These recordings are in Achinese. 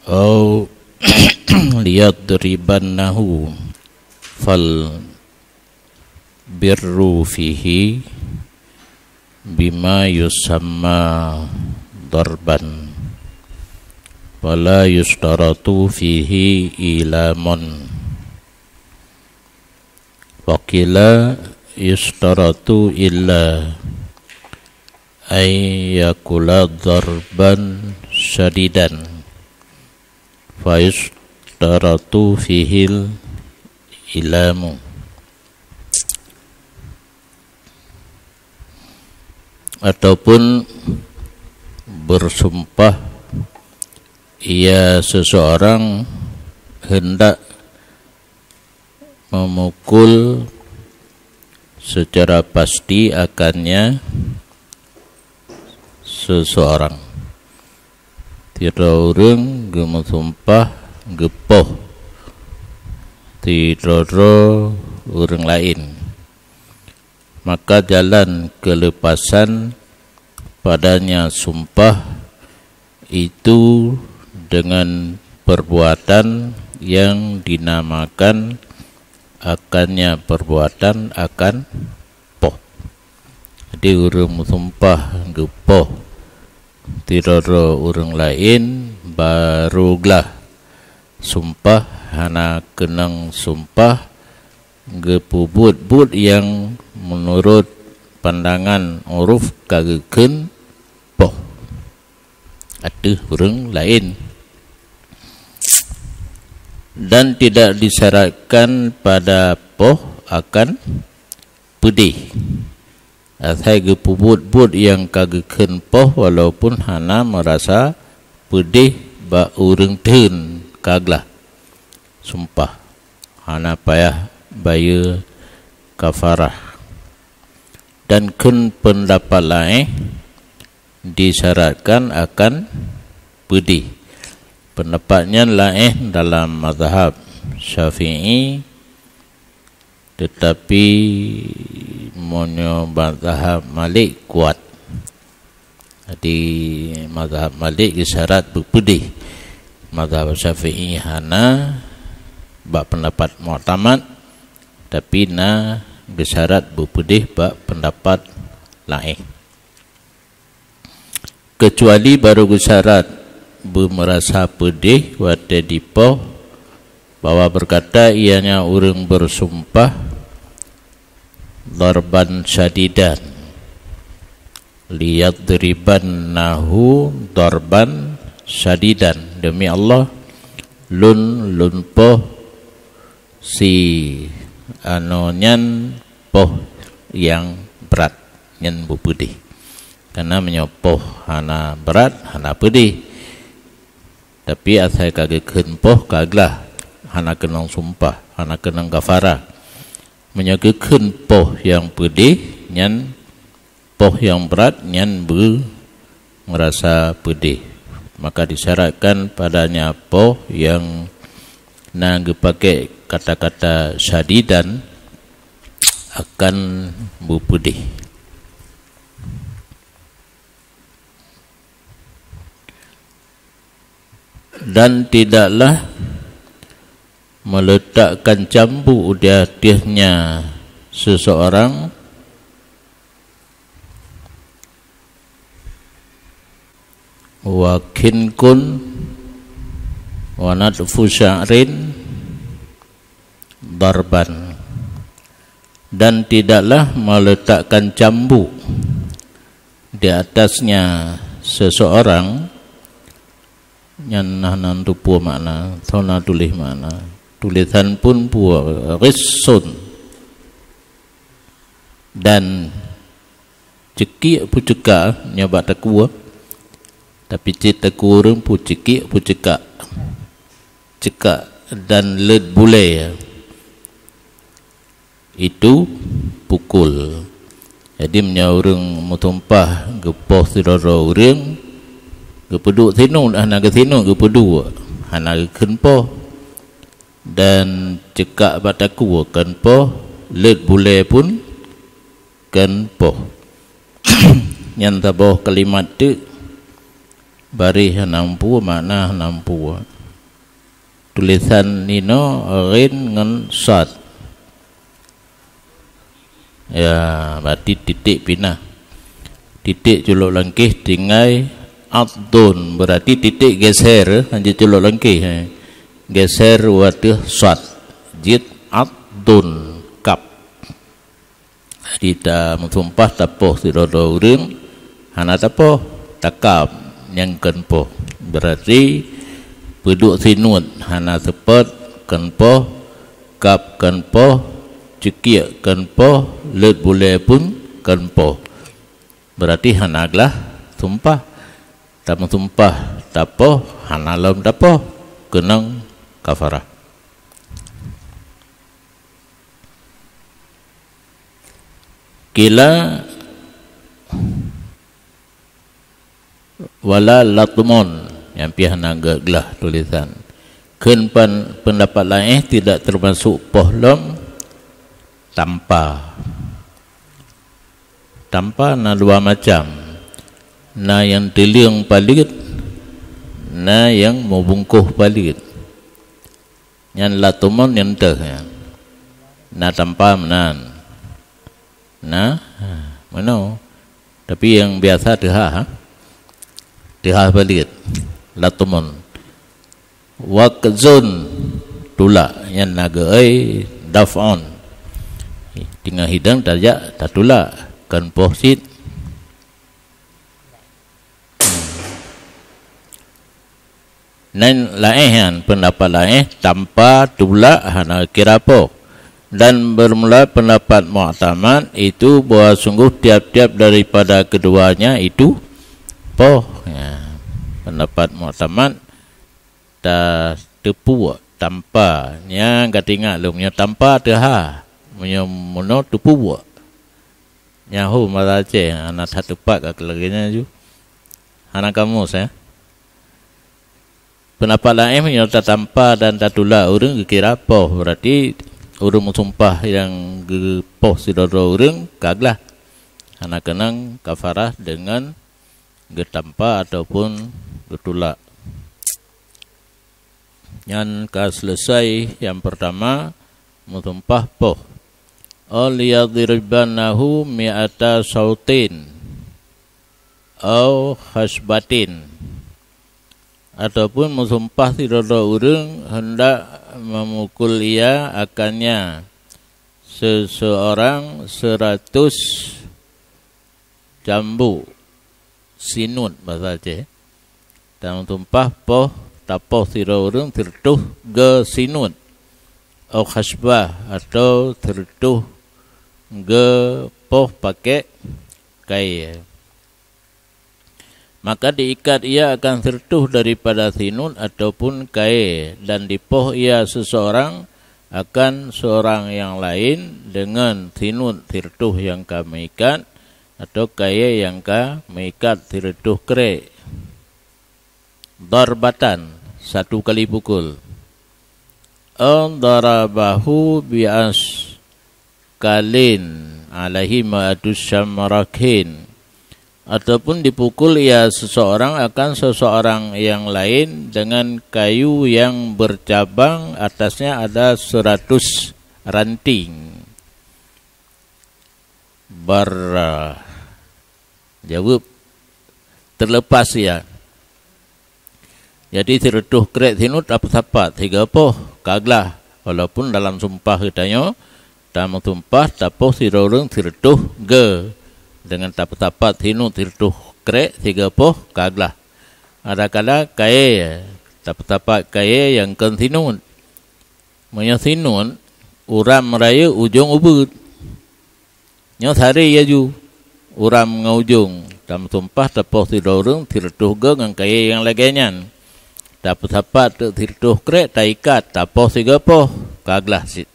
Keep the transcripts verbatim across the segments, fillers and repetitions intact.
Au liyadribannahu, fal birru fihi bima yusamma darban, fala yusytaratu fihi ilamun. Wa qila yusytaratu illa ay yakula darban syadidan, fa yusytaratu fihil ilamu. Ataupun bersumpah ia seseorang hendak memukul secara pasti akannya seseorang. Sidroe ureuëng geumeusumpah geupoh sidroe-droe ureuëng laén, maka jalan kelepasan padanya sumpah itu dengan perbuatan yang dinamakan akannya perbuatan akan poh. Jadi, ureuëng meusumpah geupoh sidroe-droe ureuëng laén, barô glah sumpah, hana keunong sumpah, geupeubuet buet nyang meunurot pandangan uruf ka geukheun poh ateueh ureuëng laén. Dan tidak disyaratkan pada poh akan peudeh. Asai geupeubuet buet nyang ka geukheun poh walaupun hana meurasa peudeh bak ureuëng theun ka glah sumpah, hana payah bayeue kafarah. Dan kheun peundapat laén disyaratkan akan peudeh. Peundapat nyan laén dalam mazhab Syafi'i, teutapi meunyoe mazhab Malik kuat. Jadi, mazhab Malik geusyarat beupeudeh. Mazhab Syafi'i hana bak peundapat muktamad, tapi na geusyarat beupeudeh bak peundapat laén. Keucuali barô geusyarat beumeurasa peudeh watée dipoh, bahwa berkata ianya ureuëng bersumpah, darban syadidan, liyadribannahu darban syadidan, demi Allah, lôn, lôn poh si anoe nyan poh nyang brat, nyan beupeudeh. Karena meunyoe poh hana brat, hana peudeh. Tapi asai ka geukheun poh ka glah, hana keunong sumpah, hana keunong kafarah. Meunyoe geukheun poh nyang peudeh, nyan poh nyang brat nyan beu meurasa peudeh. Maka disyaratkan padanya poh nyang na geupaké kata-kata syadidan akan beupeudeh. Dan tidaklah meletakkan cambuk di ateuehnya seseorang, wa khinkun, wa natfu sya'rin darban, dan tidaklah meletakkan cambuk di atasnya seseorang. Nyan na, na teupeue makna, soe na tuléh makna. Tulésan pun peue, ghissun. Dan ceukiek peuceuka nyoe bak takue, tapi cit takue ureuëng peue ceukiek peucekak. Cekak dan let bulée. Itu pukul. Jadi, meunyoe ureuëng meutumpah geupoh sidroe-droe ureuëng, geupeuduek sinoe, hana geusinoe geupeuduek, hana geukheun poh, dan cekak bak takue kheun poh, let bulée pun kheun poh. Nyan saboh kalimat teuk Baréh hana meupu, makna hana meupu. Tulésan inoe ghin ngon shad. Ya, berarti titik pinah. Titik culok langkéh tinggai adun. Berarti titik geser, hana culok langkéh, eh. Geser u ateueh shad. Jeuet adun, kap. Jadi, tameusumpah tapoh sidroe-droe ureuëng, hana tapoh, takab nyang kon poh. Berarti peuduek sinut hana seupôt kon poh, kab kon poh, ceukiek kon poh, leuet bulée pun kon poh. Berarti hana glah sumpah. Tameusumpah tapoh, hana lom tapoh, keunong kafarah. Qila wala latmun, nyang pih hana geuglah tulésan. Kheun pen-, peundapat laén tidak termasuk poh lom tampa. Tampa na dua macam. Na nyang teuleueng paleuet, na nyang meubungkoh paleuet. Nyan latmun nyang teuh nyan. Na tampa meunan. Na, ha, meunoe. Tapi nyang biasa teuhah, ha? Teuhah paleuet. Latmun. Waqzun, tulak. Nyan na geuéh daf'un. Teungoh hidang tajak tatulak. Kon poh cit. Nan laén nyan, peundapat laén, tampa tulak hana kira poh. Dan bermula pendapat muktamad itu bahwa sungguh tiap-tiap daripada keduanya itu poh. Ya, pendapat muktamad ta-, teupuek tampa. Nyan ka teuingat lom, nyoe tampa teuhah. Meunyoe meunoe teupuek. Nyan ho mata Aceh, hana that teupat ka lagée nyan ju. Hana kamus, eh. Peundapat laén, meunyoe tatampa dan tatulak ureuëng geukira poh, berarti ureuëng meusumpah nyang geupoh sidroe-droe ureuëng ka glah. Hana keunong kafarah deungon geutampa ataupun geutulak. Nyan ka selesai nyang pertama, meusumpah poh. Au liyadribannahu mi'ata syautin au khasybatin. Ataupun meusumpah sidroe-droe ureuëng hendak memukul ia akannya seseorang seratus cambuk sinut, bahasa Aceh. Tameusumpah poh, tapoh sidroe ureuëng sireutôh geu sinut, au khasybah, atau sireutôh geu poh pakék kayée. Maka diikat ia akan sireutôh daripada sinut ataupun kayée, dan dipoh ia seseorang akan seorang yang lain dengan sinut sireutôh nyang ka meuikat, atau kayée nyang ka meuikat sireutôh krék. Darbatan, satu kali pukul. Au darabahu bi askalin alaihi mi'atu syamrakin. Ataupun dipukul ia seseorang akan seseorang yang lain dengan kayu yang bercabang, atasnya ada seratus ranting. Barra. Jaweueb, terlepas ia. Jadi, sireutôh krék sinut tapeusapat sigoe poh ka glah, walaupun dalam sumpah geutanyoe, tameusumpah tapoh sidroe ureuëng sireutôh geu, deungon tapeusapat sinut sireutôh krék sigoe poh ka glah. Adakala kayée, tapeusapat kayée nyang kon sinut. Meunyoe sinut, uram rayeuk ujong ubeuet. Nyoe sari laju, uram ngon ujong, tameusumpah tapoh sidroe ureuëng sireutôh geu ngon kayée nyang lagée nyan. Tapeusapat teuk sireutôh krék taikat, tapoh sigoe poh, ka glah cit.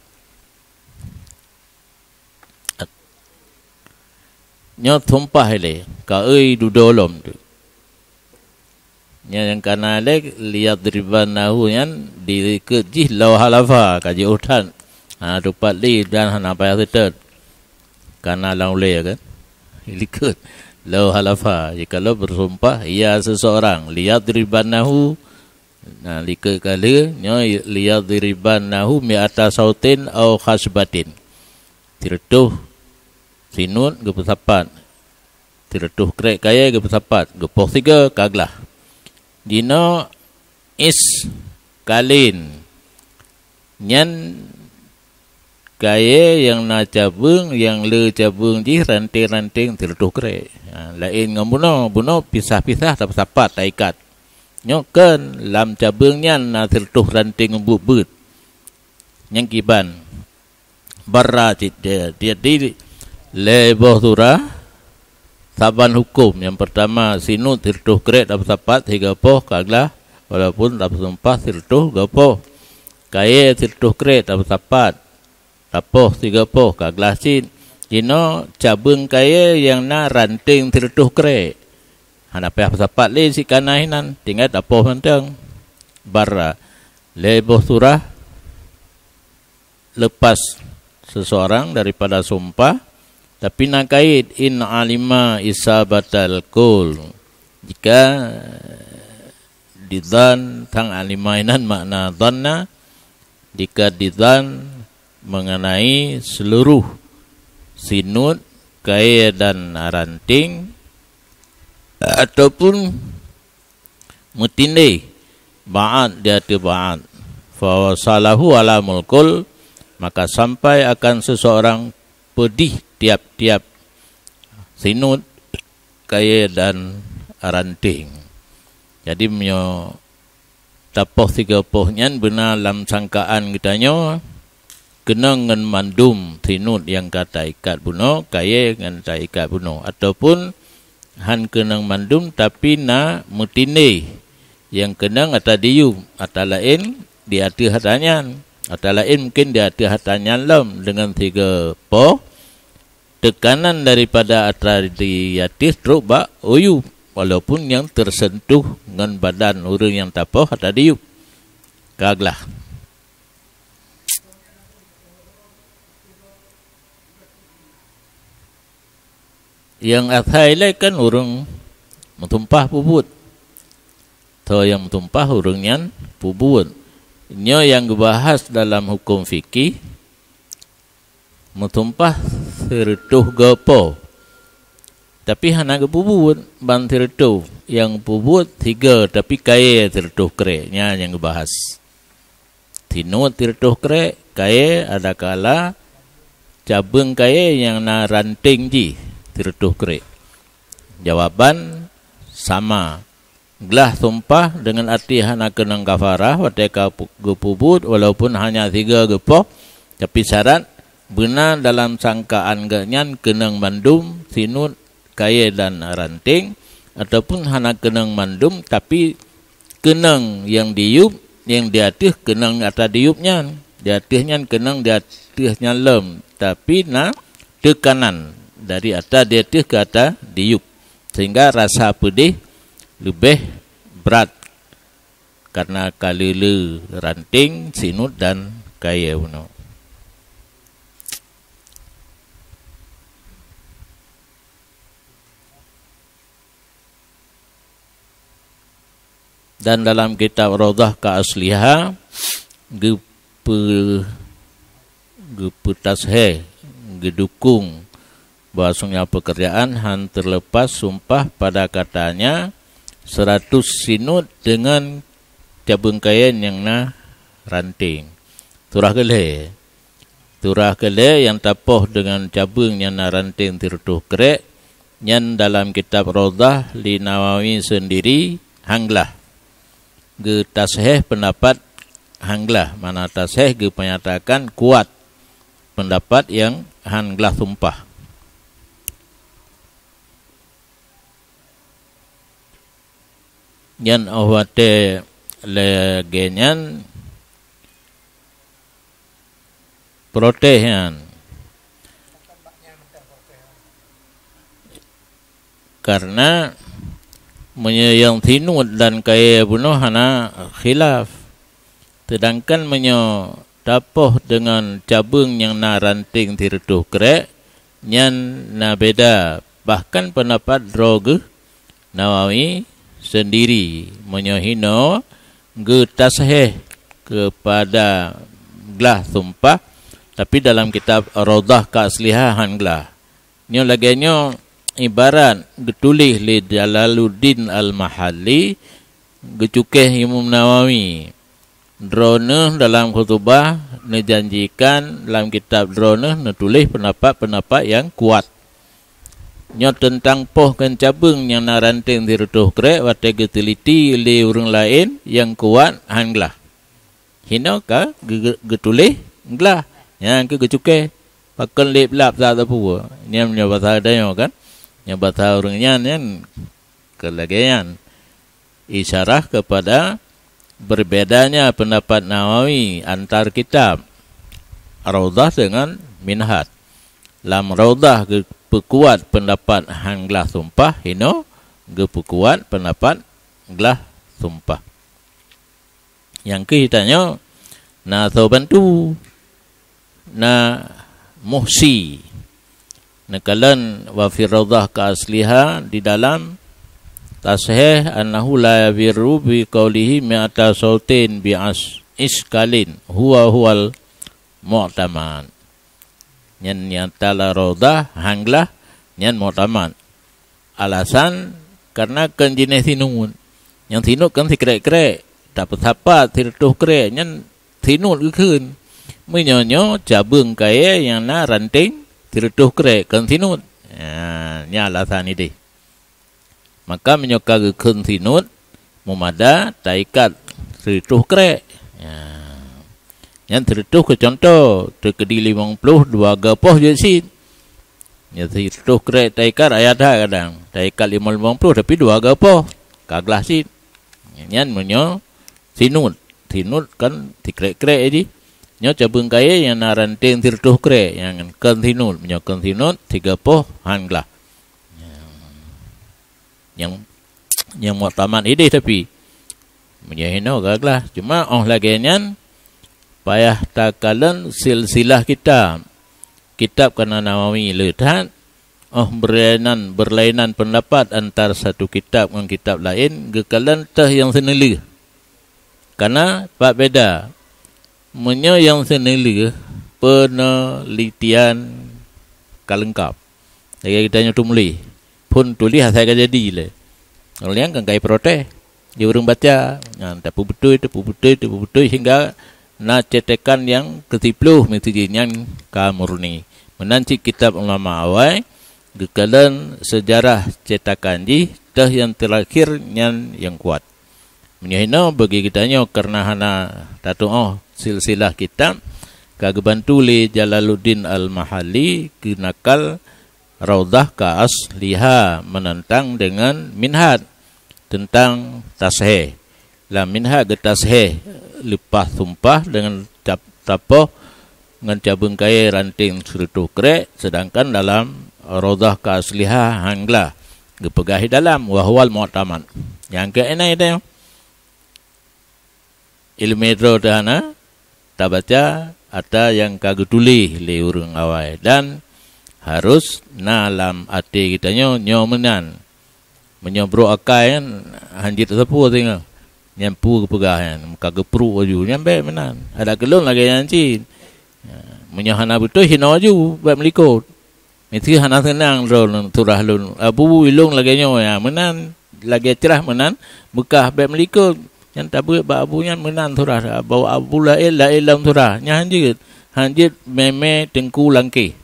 Nyoe sumpah ilée, ka eu dudoe lom teuk. Nyan nyang kana lé liyadribannahu nyan dikeue jih lau halafa ka jiôh that. Hana teupat li dan hana payah seutôt. Kana lam ulée kan. Likot. Lau halafa, jikalau bersumpah ia seseorang, liyadribannahu, nah, likot kali nyoe, liyadribannahu mi'ata sautin au khasbatin. Sireutôh sinut geupeusapat, sireutôh krek kayée geupeusapat, geupoh siga ka glah. Jinoe is kalin. Nyan kayée nyang na cabeueng, nyang le cabeueng jih ranting-ranting sireutôh krek. Ha, laén ngon bunoe, bunoe pisah-pisah tapeusapat, taikat. Nyoe kon lam cabeueng nyan na sireutôh ranting buet-buet. Nyang kiban, barra cit dia. Jadi, lhée boh surah, saban huköm. Nyang peurtama, sinut sireutôh krek tapeusapat, siga poh ka glah, walaupun tapeusumpah sireutôh geupoh. Kayée sireutôh krek tapeusapat, tapoh siga poh ka glah cit. Jinoe cabeueng kayée nyang na ranting sireutôh krek. Hana payah peusapat lé sikana hinan, tinggai tapoh mantong. Barra, lhée boh surah, lepas seseorang daripada sumpah, tapi na kait, in alima isabatal qaul. Jika dizan, sang alima inan makna zanna, jika dizan mengenai seluruh sinut, kayée dan ranting, ataupun meutindéh ba'at di ateueh ba'at, fa wasalahu alamul qaul, maka sampai akan seseorang peudih tiap-tiap sinut, kayée dan ranting. Jadi, meunyoe tapoh siga poh nyan beuna lam sangkaan geutanyoe, keunong ngon mandum sinut nyang ka taikat bunoe, kayée ngon taikat bunoe, ataupun han keunong mandum, tapi na meutindéh nyang keunong ata diyueb, ata laén di ateueh ata nyan, ata laén mungken di ateueh ata nyan lom deungon siga poh, teukanan daripada ata di ateueh trok bak uyueb, walaupun nyang teuseuntuh ngon badan ureuëng nyang tapoh ata diyueb. Ka glah. Nyang asai lé kan ureuëng meutumpah peubuet. Toh nyang meutumpah ureuëng nyan peubuet. Nyoe nyang geubahas dalam huköm fikih, meutumpah sireutôh geupoh, tapi hana geupeubuet ban sireutôh. Nyang peubuet siga, tapi kayée sireutôh krek, nyan nyang geubahas. Sinut sireutôh krek, kayée adakala cabeueng kayée nyang na ranting jih sireutôh krek. Jawaban sama. Glah sumpah deungon até hana keunong kafarah watée ka pu-, geupeubuet, walaupun hanya siga geupoh, tapi syarat beuna dalam sangkaan geuh nyan keunong mandum sinut, kayée dan ranting, ataupun hana keunong mandum, tapi keunong nyang diyueb, nyang di ateueh keunong ata diyueb nyan, di ateueh nyan keunong di ateueh nyan lom, tapi na teukanan dari ata di ateueh keu ata diyueb, sehingga rasa peudeh leubeh brat karena ka le-le ranting, sinut dan kayée bunoe. Dan dalam kitab Raudhah Ka Asliha, geupeu-, geupeutasheh, geudukung bahwasanya pekerjaan han terlepas sumpah pada katanya seratus sinut dengan cabeueng kayée nyang na ranting. Surah keulhée. Surah keulhée nyang tapoh deungon cabeueng nyang na ranting sireutôh krek, nyan dalam kitab Raudhah li Nawawi seundiri han glah. Geutasheh peundapat han glah, makna tasheh geupeunyatakan kuat peundapat nyang han glah sumpah. Nyan óh watée lagée nyan protes nyan. Karena meunyoe nyang sinut dan kayée bunoe hana khilaf. Seudangkan meunyoe tapoh deungon cabeueng nyang na ranting sireutôh krek, nyan na beda Bahkan peundapat droe geuh Nawawi seundiri, meunyoe hinoe geutashéh keupada glah sumpah, tapi dalam kitab Raudhah ka aslihah han glah. Nyoe lagée nyoe ibarat geutuléh lé Jalaluddin Al-Mahalli, geucukéh Imam Nawawi. Droeneuh dalam khutubah neujanjikan lam kitab droeneuh neutuléh peundapat-peundapat nyang kuat. Nyoe teuntang poh kon cabeueng nyang na ranténg sireutôh krek watée geuteuliti lé ureuëng laén nyang kuat han glah. Hinoe ka geu-, geu-, geutuléh glah, nyang keu geucukéh pakon lép-lap that teupeu. Nyan nyoe basa tanyoe kan? Nyoe basa ureuëng nyan, nyan keu lagée nyan. Isyarah kepada berbedanya pendapat Nawawi antar kitab Raudhah dengan Minhaj. Lam Raudhah geupeukuat pendapat han glah sumpah, hinoe geupeukuat pendapat glah sumpah. Nyang keuh tanyoe na soe bantu, na Muhsi. Neukalon wa fi Raudhah ka asliha di dalam tashéh annahu la yadhurru bi qaulihi mi'ata sautin bi as-, iskalin huwa huwal mu'tamad. Nyan nyata la Raudhah han glah nyan mu'tamad. Alasan, karena kon jinéh sinut. Nyang sinut kon sikrek-krek, tapeusapat sireutôh krek, nyan sinut geukheun. Meunyoe nyoe cabeueng kayée nyang na ranténg sireutôh krek kon sinut. Ha, nyan alasan idéh. Maka meunyoe ka geukheun sinut, meumada taikat sireutôh krek. Ya. Nyan sireutôh keu cuntoh, teukeudi limong ploh dua geupoh jeuet cit. Nyan sireutôh krek taikat ayat that kadang. Taikat limong, limong ploh tapi dua geupoh. Ka glah cit. Nyan meunyoe sinut. Sinut kan sikrek-krek jih. Nyoe cabeueng kayée nyang na ranténg sireutôh krek, nyang kon sinut. Meunyoe kon sinut, tiga poh han glah. Nyang, nyang muktamad idéh tapi. Meunyoe hinoe ka glah. Cuma óh lagée nyan, payah takalon silsilah kitab. Kitab kana Nawawi le that, óh beurainan, beurlainan peundapat antar satu kitab ngon kitab laén, geukalon teuh nyang seuneulheueh. Kana pat beda. Meunyoe nyang seuneulheueh, peunelitian ka leungkap. Lagée geutanyoe teumuléh, phon tuléh asai ka jadi lé. Ngon nyang kan ka jiprotes di ureuëng baca. Nyan tapeubeutôi, tapeubeutôi, tapeubeutôi sehingga na cetakan nyang keusiploh miseujih nyan ka murni. Meunan cit kitab ulama awai geukalon seujarah cetakan jih teuh nyang teurakhir nyan nyang kuat. Meunyoe hinoe bagi geutanyoe kareuna hana tatu'oh silsilah kitab, ka geubantu lé Jalaluddin Al-Mahalli keu nakal Raudhah ka asliha meunantang deungon Minhaj teuntang tashéh. Lam Minhaj geutashéh leupah sumpah deungon cap-, tapoh ngon cabeueng kayée ranténg sireutôh krek, seudangkan dalam Raudhah ka asliha han glah geupeugah di dalam, wa huwal mu'tamad. Nyang keu inan tanyoe. Ileumé droe teuh hana tabaca ata nyang ka geutuléh lé ureuëng awai dan harôh na lam até geutanyoe nyoe meunan. Meunyoe brok akai nyan han jeuet sapeue singoh, nyan peue geupeugah nyan, ka geuprok laju, nyan bék meunan. Adak keu lôn lagée nyan cit. Meunyoe hana beutôi, hinoe laju bék meulikot. Miseue hana seunang droe lôn, surah lôn, "Abu, ilôn lagée nyoe, ya, meunan, lagée crah meunan, beukah bék meulikot." Nyan tabeuet bak abu nyan meunan surah, bak abu laén, laén lom surah. Nyan han jeuet, han jeuet mé-mé teungku langkéh.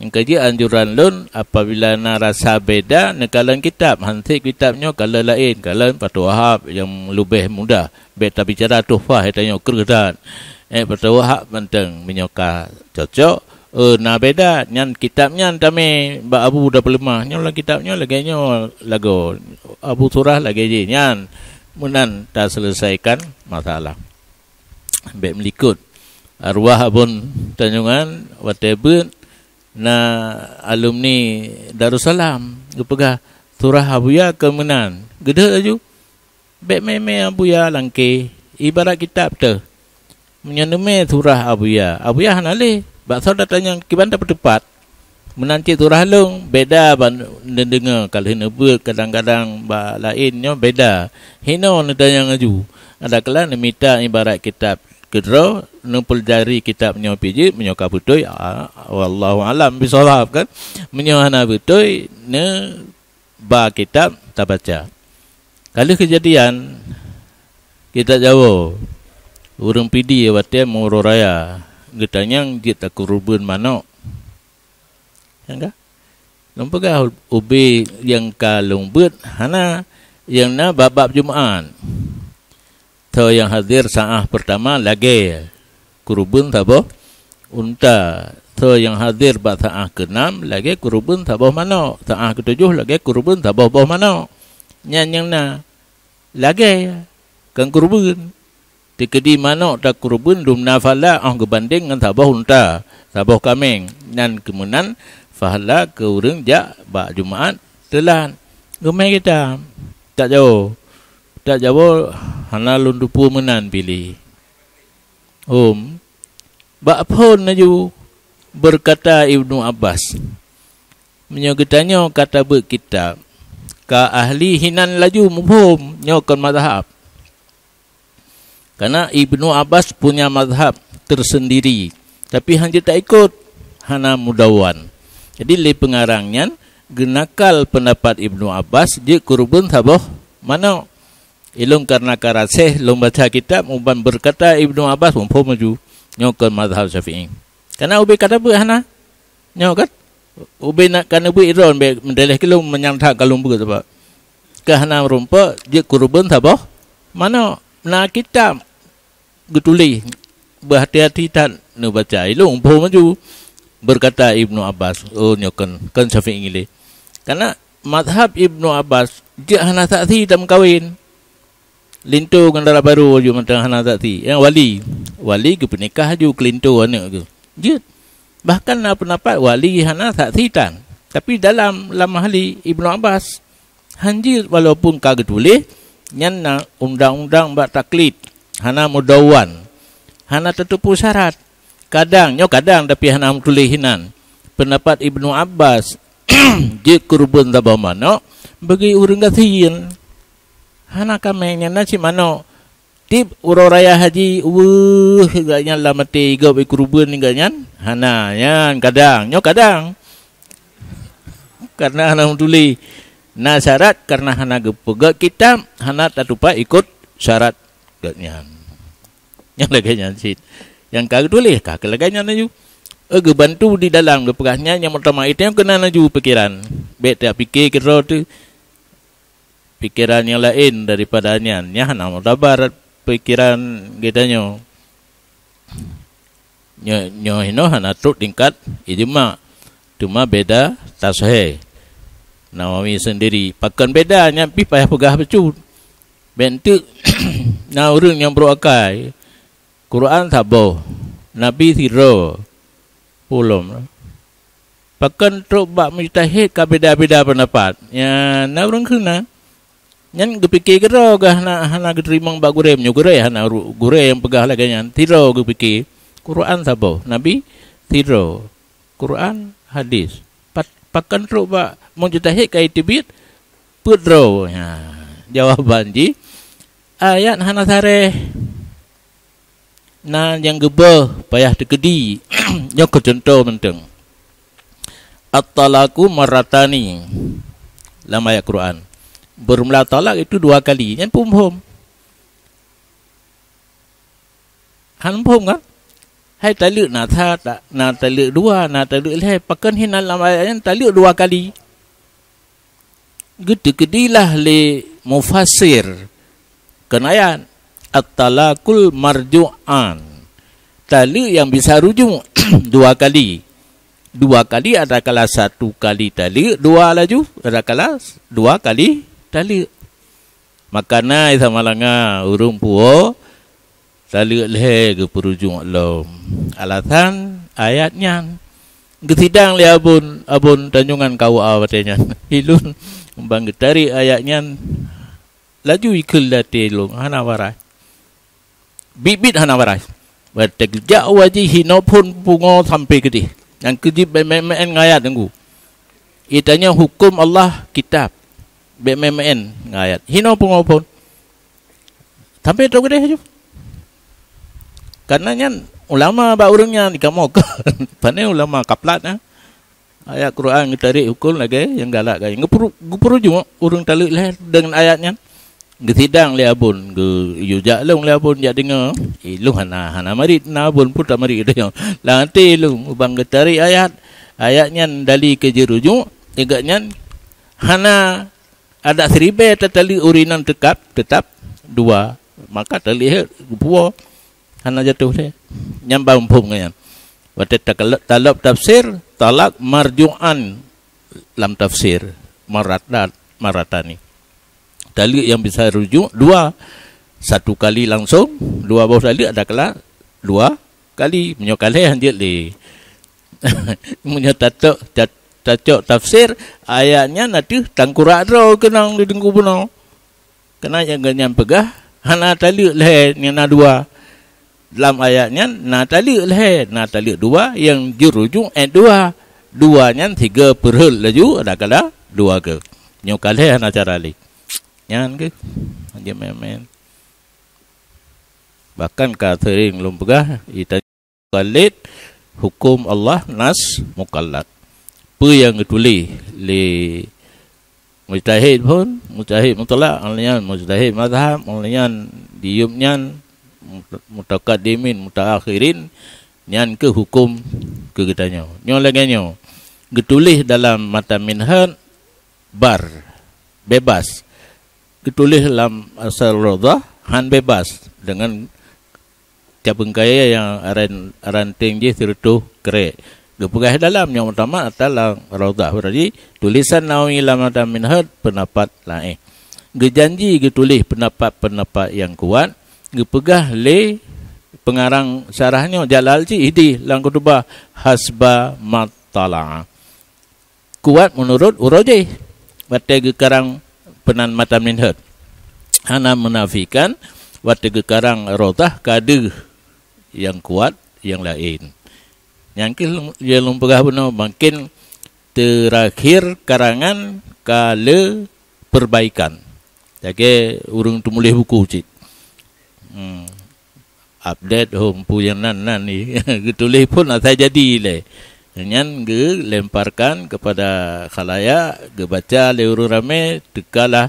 Nyang keujeuet anjuran lôn, apabila na rasa beda, neukalon kitab, han sép kitab nyoe kalon laén, kalon Fathul Wahab nyang leubeh mudah. Bék tabicara Tuhfah, tanyoe kreueh that. Eh, Fathul Wahab mantong, meunyoe ka cocok, eh, na beda, nyan kitab nyan tamé bak abu tapeuleumah. Nyoe lam kitab nyoe lagée nyoe lagoe. Abu surah lagée jih nyan. Meunan taseuleusaikan masalah. Bék meulikot. Arwah Abon Tanjungan watée beuet na alumni Darussalam geupeugah, "Surah Abuya keu meunan." Geudeuek laju. Bék mé-mé Abuya langkéh, ibarat kitab teuh. Meunyoe neumé surah Abuya, Abuya hana lé. Bak soe datanyong kiban tapeuteupat. Meunan cit surah lôn, beda ban neudeungoe ka lheueh neubeuet, kadang-kadang bak laén nyoe beda. Hinoe neutanyong laju. Adakala neumita ibarat kitab keudroe, neupeulajari kitab nyoe pih jeuet, meunyoe ka beutôi, a, wallahu alam bisawab kan. Meunyoe hana beutôi, neuba kitab tabaca. Ka lheueh keujadian, kitab Jawoe, ureuëng Pidie watée meuuroe raya, geutanyong jeuet takeureubeuen manok. Nyang ka? Lôn peugah ubé nyang ka lôn beuet hana, nyang na bab-bab Jumat. Tho nyang hadir saah peurtama lagée keureubeuen saboh unta. Tho nyang hadir bak saah keunam lagée keureubeuen saboh manok. Saah keutujoh lagée keureubeuen saboh boh manok. Nyan nyang na lagée, kon keureubeuen. Teukeudi manok takeureubeuen dum na pahala óh geubandeng ngon saboh unta, saboh kaméng, nyan keumeunan pahala keu ureuëng jak bak Jumat teulat. Geumé gata, tak Jawoe, tak Jawoe hana lôn teupeue meunan pih lé. Hom, bak phon laju beukata Ibnu Abbas, meunyoe geutanyoe ka tabeuet kitab, ka ahli hinan laju muphom nyoe kon mazhab. Karena Ibnu Abbas punya mazhab tersendiri, tapi hana jeuet taikot, hana mudawwan. Jadi lé peungarang nyan geunakal peundapat Ibnu Abbas jeuet keureubeuen saboh manok. Ilôn karena ka raseh lôn baca kitab, muban beukata Ibnu Abbas muphom laju nyoe kon mazhab Syafi'i. Karena ubé ka tabeuet hana. Nyoe kan? Ubé na ka neubeuet droe bék meudaléh keu lôn meunyan that ka lôn beuet sabab ka hana meurumpok jeuet keureubeuen saboh manok. Na kitab geutuléh, beuhati-hati that neubaca. Ilôn phom laju beukata Ibnu Abbas, "Oh, nyoe kon, kon Syafi'i lé." Karena mazhab Ibnu Abbas jeuet hana saksi tameukawen. Linto ngon dara barô laju mantong hana saksi. Nyang wali, wali geupeunikah laju keu linto aneuëk geuh. Jeuet. Bahkan na peundapat wali hana saksi tan. Tapi dalam lam ahli Ibnu Abbas, hana jeuet walaupun ka geutuléh, nyan na undang-undang bak taklid, hana mudawwan, hana tateupeue syarat. Kadang, nyoe kadang tapi hana meutuléh hinan. Peundapat Ibnu Abbas, jeuet keureubeuen saboh manok bagi ureuëng gasien. Hana kaméng nyan na cit manok. Tieb uroe raya haji, weueh, gobnyan lam até gob keureubeuen gobnyan. Hana, nyan kadang, nyoe kadang. Karena hana meutuléh. Na syarat karena hana geupeugét kitab, hana tatupat ikot syarat gobnyan. Nyang lagée nyan cit. Nyang ka geutuléh ka keu lagée nyan laju. Eh, geubantu di dalam geupeugah nyan nyang meutamah itém keunan laju pikeran. Bék tapike keudroe teuh. Pikeran nyang laén daripada nyan, nyan hana mutabar pikeran geutanyoe. Nyoe, nyoe hinoe hana trok tingkat ijma, teuma beda tasheh. Nawawi sendiri, pakon beda nyan pih payah peugah bacut. Bék teuk na ureuëng nyang brok akai. Quran saboh, Nabi sidroe. Pulom. Pakon trok bak mujtahid ka beda-beda peundapat. Nyan na ureuëng kheun na. Nyan geupike keudroe gah hana, hana geuteurimong bak gurée, meunyoe gurée hana ru-, gurée nyang peugah lagée nyan. Sidroe geupike. Quran saboh, Nabi sidroe. Quran, hadis. Pat-, pakon trok bak mujtahid ka iteubiet peuet droe. Ha, jawaban jih, ayat hana sareh. Na nyang geubeuh payah teukeudi. Nyoe keu cuntoh mantong. At-talaqu marratani lam ayat Quran. Bermula talak itu dua kali. Nyan phom-phom. Han phom kan? Hai taleuek na that, na taleuek dua, na taleuek lhée. Pakon hinan lam ayat nyan taleuek dua kali. Geuteukeudi lah lé mufassir keu ayat, "At-talaqul marju'an." Taleuek nyang bisa rujuk dua kali. Dua kali adakala satu kali taleuek, dua laju adakala dua kali taleuek. Maka na i Samalanga ureuëng puwoe taleuek lhée geupeurujuk lom. Alasan ayat nyan geusidang lé abon, abon Tanjongan K U A watée nyan. Ilôn ban geutarek ayat nyan laju ikheun lé até lôn hana warai. Biet-biet hana warai. Watée geujak u haji hinoe phon pungoe sampoe keudeh. Nyang keu jeuet bèk meu'én-meu'én ngon ayat, Teungku. Geutanyoe huköm Allah kitab. Bèk meu'én-meu'én ngon ayat. Hinoe pungo phon. Sampai trok keudeh laju. Karena nyan ulama bak ureueng nyan dikamoe kon. Pane ulama kaplat, eh. Ayat Quran geutarek huköm lagèe nyang galak gaya. Geupeu-, geupeurujuk ureueng taleuek lhèe deungon ayat nyan. Geusidang lé abon, geuyue jak lôn lé abon jak deungoe. Eh, lôn hana, hana marit, na abon pun tamarit geutanyoe. Lam até lôn, ubang geutarek ayat, ayat nyan dali keu jirujuk, ingat nyan hana adak siribèe tataleuek ureueng inong teukab, teutap dua. Maka taleuek geupuwoe, hana jatoh lé. Nyan ban muphom ngon nyan. Watèe takal-, talop tafsir, talak marju'an lam tafsir, maradat, maratani. Taleuek nyang bisa rujuk dua, satu kali langsung, dua boh taleuek adalah dua kali. Meunyoe ka lhèe hanjeuet lé. Meunyoe tacok, ta-, tacok tafsir, ayat nyan ateueh tangkurak droe keunong di teungku bunoe. Keunan nyang geuhnyan peugah, hana taleuek lhèe nyang na dua. Lam ayat nyan na taleuek lhèe, na taleuek dua, nyang jirujuk ayat dua. Dua nyan sigoe peurhot laju, ada kala dua keu. Nyoe ka lhèe hana cara lé. Nyan keuh, hanjeuet meu'én-meu'én. Bahkan ka seuring lôn peugah, ita- Mukallid, huköm Allah nas mukallad. Peue nyang geutuléh lé mujtahid phon, mujtahid mutlak, óh lheueh nyan mujtahid mazhab, óh lheueh nyan diyueb nyan mut-, mutakaddimin, mutaakhirin, nyan keuh huköm keu geutanyoe. Nyoe lagèe nyoe, geutuléh dalam matan Minhaj bar, bebas. Geutuléh lam asal Raudhah, han bebas, deungon cabeueng kayèe nyang ran-, ranting jih sireutôh krek. Geupeugah dalam nyang utama ata lam Raudhah. Berarti tulisan Nawawi lam matan Minhaj peundapat laén. Geujanji geutuléh peundapat-peundapat nyang kuat, geupeugah lé peungarang syarah nyoe Jalal cit idéh lam khutubah hasba mattala. Kuat meunurot uroe jih. Watèe geukarang peunan matan Minhaj, hana meunafikan watèe geukarang Raudhah ka deuh nyang kuat nyang laén. Nyang keuh lôn, nyang lôn peugah bunoe, mungken teurakhir karangan ka le perbaikan. Lagèe ureueng teumuléh buku cit. Hmm. Update hom peue nyang nan, nan ni. Geutuléh phon asai jadi lé. Nyan geulemparkan kepada khalayak, geubaca lé ureueng ramé, teukalah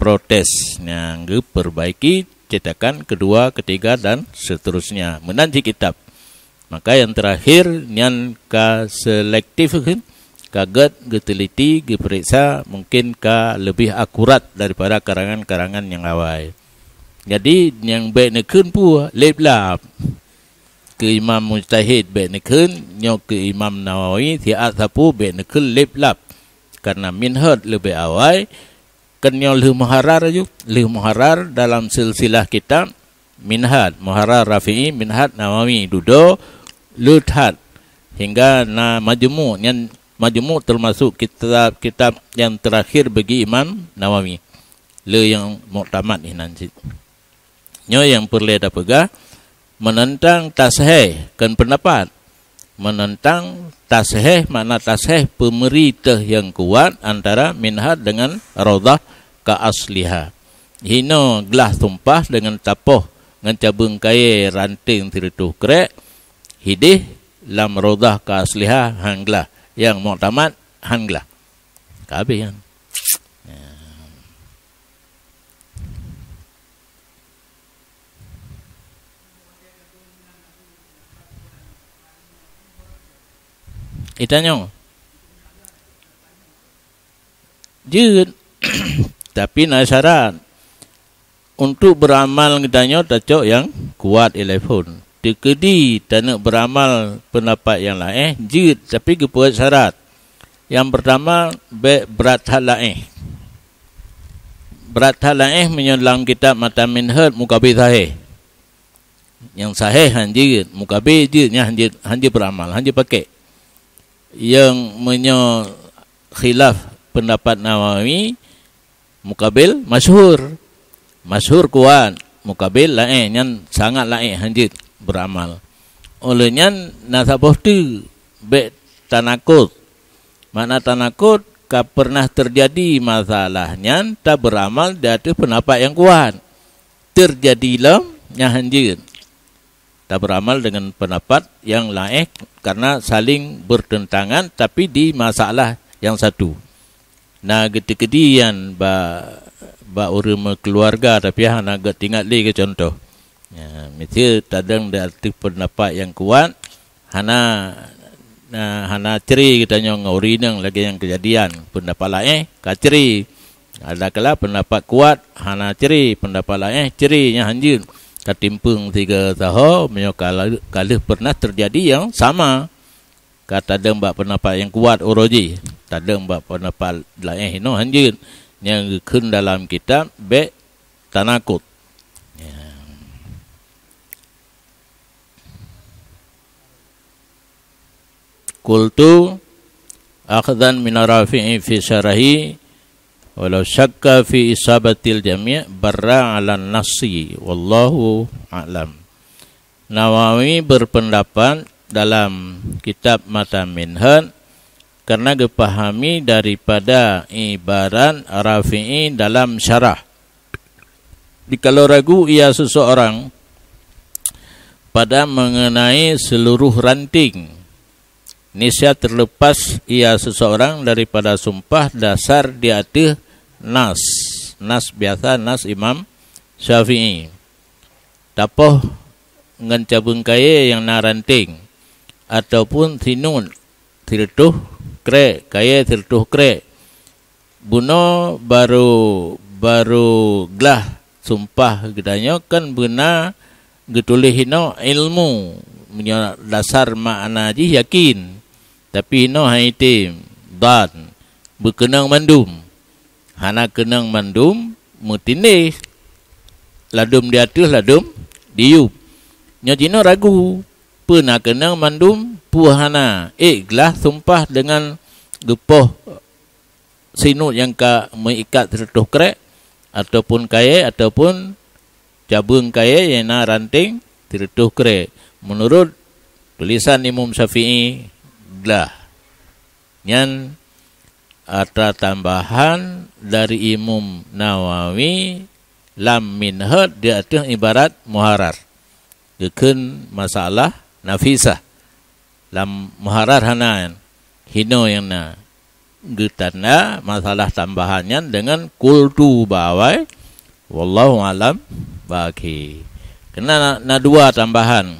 protes. Nyan geuperbaiki cetakan kedua, ketiga, dan seterusnya. Meunan cit kitab. Maka nyang terakhir nyan ka selektif, ka gèt geuteliti, geupeuriksa, mungkin ka leubeh akurat daripada karangan-karangan nyang awai. Jadi, nyang bèk neukheun peue, lép lab. Keu imam mujtahid bèk neukheun, nyoe keu Imam Nawawi, siat sapeue bèk neukheun lép lab. Karena Minhaj leubeh awai, kan nyoe lheueh Muharrar aju, lheueh Muharrar dalam silsilah kitab Minhaj, Muharrar Rafi'i, Minhaj Nawawi, dudoe le that. Hingga na Majmu', nyan Majmu' teumasok kitab-kitab nyang teurakhir bagi Imam Nawawi. Le nyang muktamad inan cit. Nyoe nyang peureulèe tapeugah, meunentang tasahih, kon peundapat. Meunentang tasahih, makna tasahih peumeuri teuh nyang kuat antara Minhaj deungon Raudhah ka asliha. Hinoe glah sumpah deungon tapoh ngon cabeueng kayèe ranting sireutôh krek, hidéh lam Raudhah ka asliha han glah, nyang muktamad han glah. Ka habéh nyan. Itanyong. Jeuet. Tapi na syarat. Untuk beuramal geutanyoe tacok nyang kuat ilèe phon. Teukeudi taneuk beuramal peundapat nyang laén, jeuet, tapi geupeubuet syarat. Nyang peurtama, bèk brat that laén. Brat that laén meunyoe lam kitab matan Minhaj mukabil sahih. Nyang sahih han jeuet, mukabil jeuet, nyan han jeuet, han jeuet beuramal, han jeuet pakèk. Nyang meunyoe khilaf peundapat Nawawi, mukabil masyhur. Masyhur kuat, mukabil laén, nyan sangat laén han jeuet beuramal. Óh lheueh nyan na saboh teuk bék tanakot. Makna tanakot, ka pernah teujadi masalah nyan, tabeuramal di ateueh peundapat nyang kuat. Teujadi lom, nyan hanjeuet. Tabeuramal deungon peundapat nyang laén karna saléng beurteuntangan, tapi di masalah nyang satu. Na geuteukeudi nyan bak, bak ureuëng meukeuluwarga, tapi hana geutingat lé keu cuntoh. Ya, miseue tadong di ateueh peundapat nyang kuat, hana, na, hana cre geutanyoe ngon ureuëng inong lagée nyang keujadian. Peundapat laén ka cre. Adakala peundapat kuat hana cre, peundapat laén cre, nyan hanjeuet. Ka timpeueng sigoe saho, meunyoe ka la-, ka lheueh pernah teujadi nyang sama. Ka tadong bak peundapat nyang kuat uroe jih, tadong bak peundapat laén hinoe hanjeuet. Nyang geukheun dalam kitab, bék tanakot. Ya. Qultu, akhdan min Rafi'i fi syarahi, walau syakka fi isabatil jami' barra 'alan nassi, wallahu a'lam. Nawawi berpendapat dalam kitab Matan Minhaj karena geupahami daripada ibarat Rafi'i dalam syarah. Jikalau ragu ia seseorang pada mengenai seluruh ranting, niscaya terlepas ia seseorang daripada sumpah dasar di ateueh nas. Nas biasa, nas Imam Syafi'i. Tapoh ngon cabeueng kayée nyang na ranting, ataupun sinut sireutôh krek, kayée sireutôh krek. Bunoe barô, barô glah sumpah geutanyoe kan beuna geutuléh inoe ilmu, meunyoe dasar makna jih yakin, tapi inoe hana item, dan beukeunong mandum. Hana keunong mandum, meutindéh. Ladum di ateueh, ladum di yup. Nyoe jinoe ragu, peue na keunong mandum, peue hana. Ék glah sumpah deungon geupoh sinut nyang ka meuikat sireutôh krek, ataupun kayée, ataupun cabeueng kayée nyang na ranting sireutôh krek. Meunurot tulisan Imam Syafi'i, glah. Nyan atra tambahan dari Imam Nawawi lam Minhaj di ateueh ibarat Muharrar. Geukheun masalah nafisah. Lam Muharrar hana nyan, hinoe nyang na. Geutanda masalah tambahan nyan deungon qultu bak awai, wallahu a'lam baki. Keunan na, na dua tambahan.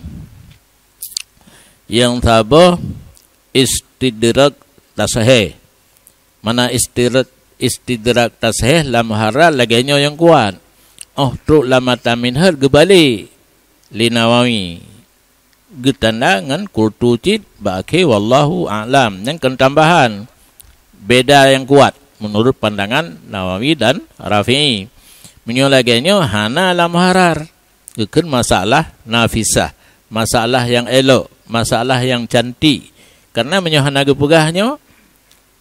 Nyang saboh istidrak tashih. Mana istidrak, istidrak tashih lam Muharrar lagée nyoe nyang kuat. Óh trok lam Matan Minhaj geubalek lé Nawawi. Geutanda ngon qultu cit bak akhé wallahu a'lam. Nyan kon tambahan. Beda nyang kuat meunurot pandangan Nawawi dan Rafi'i. Meunyoe lagée nyoe hana lam Muharrar. Geukheun masalah nafisah, masalah nyang élok, masalah nyang cantik. Karena meunyoe hana geupeugah nyoe,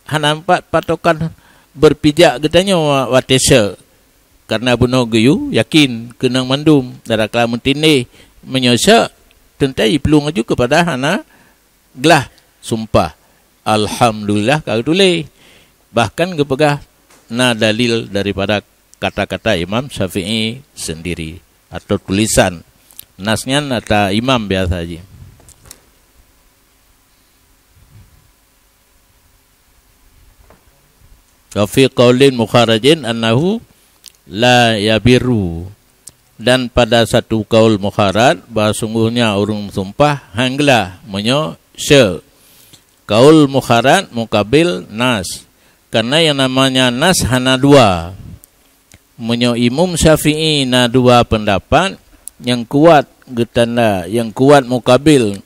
hana pat patokan beupijak geutanyoe wa-, watée syeuk. Karena bunoe geuyue yakin keunong mandum, dara kala meutindéh. Meunyoe syeuk, teuntée jiplueng laju keupada hana glah sumpah. Alhamdulillah ka geutuléh. Bahkan geupeugah na dalil daripada kata-kata Imam Syafi'i sendiri atau tulisan. Nas nyan ata imam biasa jih. Wa fi qaulin mukharrajin annahu la yabirru. Dan pada satu kaul mukharraj, bahwa sungguhnya ureuëng meusumpah han glah meunyoe syeuk. Kaul mukharraj mukabil nas. Karena yang namanya nas hana dua. Meunyoe Imam Syafi'i na dua peundapat, nyang kuat geutanda, nyang kuat mukabil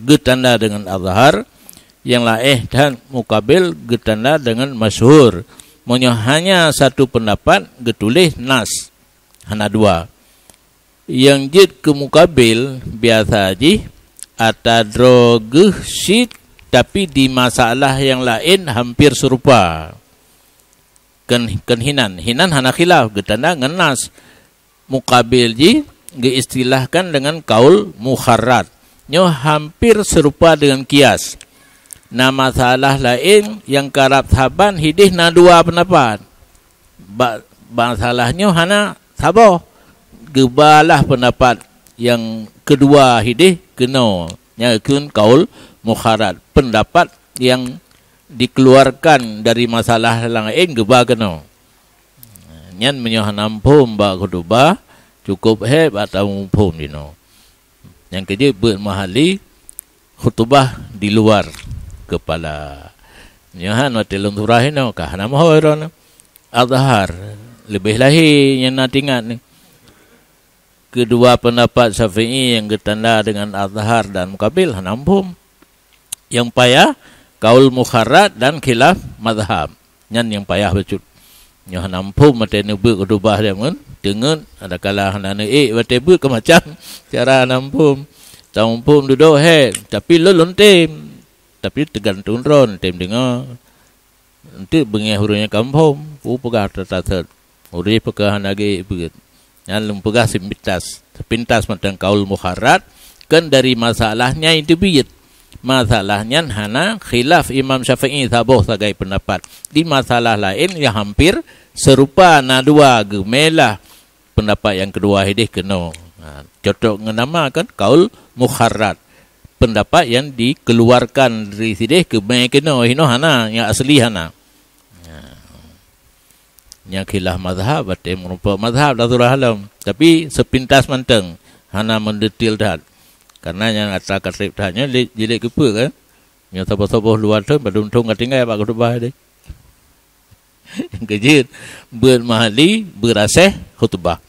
geutanda deungon azhar, nyang laén that mukabil geutanda deungon masyhur. Meunyoe hanya satu peundapat, geutuléh nas, hana dua. Nyang jeuet keu mukabil biasa jih ata droe geuh cit, tapi di masalah nyang laén hampir seurupa. Kon, kon hinan. Hinan hana khilaf, geutanda ngon nas. Mukabil jih geuistilahkan deungon kaul mukharraj. Nyoe hampir seurupa deungon kias. Na masalah laén nyang karab saban hidéh na dua peundapat. Ba-, masalah nyoe hana saboh. Geubalah peundapat nyang keudua hidéh keunoe. Nyan kheun kaul mukharrat, peundapat nyang dikeluarkan dari masalah laén geuba keunoe. Nyan meunyoe hana muphom bak khutubah, cukôp hék bak tamuphom jinoe. Nyang keujeuet beuet meuhali khutubah di luar keupala. Nyoe han watée lôn surah inoe ka hana meuhôi droeneuh. Azhar leubeh lahé nyang na tingat ni. Keudua peundapat Syafi'i nyang geutanda deungon azhar dan mukabil hana muphom. Nyang payah kaul mukharrat dan khilaf mazhab. Nyan nyang payah bacut. Nyoe hana muphom watée neubeuet khutubah jameun, teungeut adakala hana neuék watée beuet keu macam cara hana muphom. Tamuphom dudoe hék, tapi lôn lôn tem. Tapi teugantung droe tem deungoe. Eunteuk beungéh ureuëng nyang ka muphom, peue peugah teutateuet. Ureuëng peugah hana geuék beuet. Nyan lôn peugah sipintas, sepintas mantong kaul mukharrat, kan dari masalah nyang teubiet. Masalah nyan hana khilaf Imam Syafi'i saboh sagai peundapat. Di masalah laén nyang hampir seurupa na dua geumelah peundapat nyang keudua hidéh keunoe. Ha, cocok ngeunama kan kaul mukharrat. Peundapat nyang dikeluarkan dari sidéh keumé keunoe, hinoe hana, nyang asli hana. Ha. Nyang khilaf mazhab, watée meurumpok mazhab dah surah lom. Tapi sepintas mantong, hana meudetil that. Karena nyang atra ka treb that nyoe jilek keupeue kan? Nyoe saboh-saboh luwa thon, padum thon ka tinggai bak khutubah deh. Keujeuet beuet meuhali beuraseh khutubah.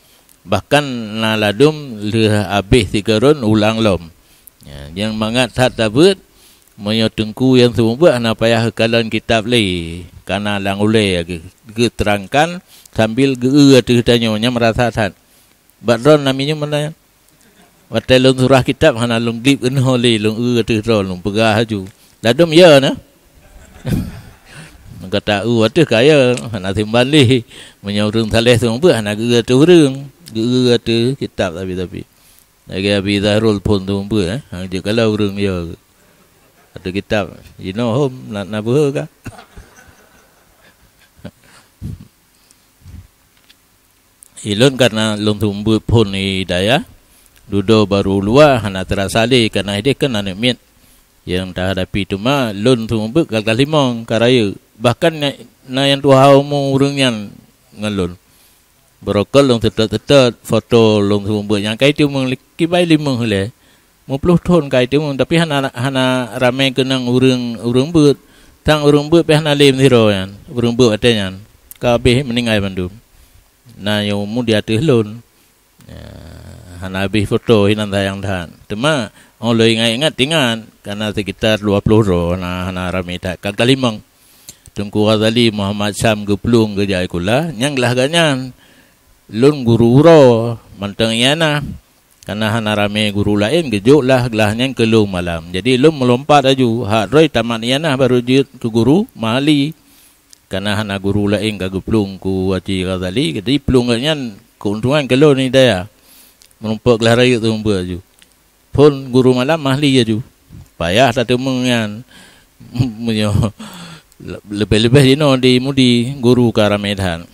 Bahkan na ladum lheueh habéh sigoe rôn ulang lom. Ya, nyang mangat that tabeuet, meunyoe teungku nyang seumeubeuet hana payah geukalon kitab lé, kana lam ulée geu-, geuteurangkan sambil geu-eu ateueh tanyoe, nyan meurasa that. Bak droe na minyeum meunan. Watée lôn surah kitab hana lôn glib keunoe lé, lôn eu ateueh droe, lôn peugah laju. Ladum ya na. Kata eu ateueh kaya, hana simban lé. Meunyoe ureuëng saleh seumeubeuet hana geu-eu ateueh ureuëng, geu-eu ateueh kitab tapi-tapi. Lagée Abi Zahrul phon tu beuet, eh. Hang jeuet kalau ureuëng ya. Ateueh kitab, jinoe hom na, na beuhe ka. Ilôn kana lôn seumeubeuet phon hidayah, dudoe barô luwa hana teurasa lé kana idéh kan aneuk miet. Nyang tahadapi teuma lôn seumeubeuet galgah limong ka rayeuk. Bahkan na, na nyang tuha umu ureuëng nyan ngon lôn. Beurokot lôn seutôt-seutôt foto lôn seumeubeuet nyang kai teumeung kibai limong lé. Meuploh thon kai teumeung, tapi hana, hana ramé keunong ureuëng, ureuëng beuet. Tang ureuëng beuet pih hana lé sidroe nyan, ureuëng beuet watée nyan. Ka habéh meuninggai mandum. Na nyang umu di ateueh lôn. Ya, hana habéh foto hinan sayang that. Teuma, óh lheueh ingat-ingat, ingat, kana sekitar dua ploh droe, hana, hana ramé that. Ka galgah limong. Teungku Ghazali Muhammad Syam geuplueng geujak sikula, nyang glah geuh nyan. Lôn guru uroe, mantong ianah. Kana hana ramé guru laén, geujok lah glah nyan keu lôn malam. Jadi lôn meulompat laju, hak droe tamat ianah barô jeuet keu guru meuhali. Kana hana guru laén ka geuplueng keu Haji Ghazali, jadi plueng nyan keuuntongan keu lôn hidayah. Meurumpok glah rayeuk seumeubeuet laju. Phon guru malam meuhali laju. Payah tateumeung nyan. Meunyoe leubeh-leubeh jinoe di Mudi guru ka ramé that.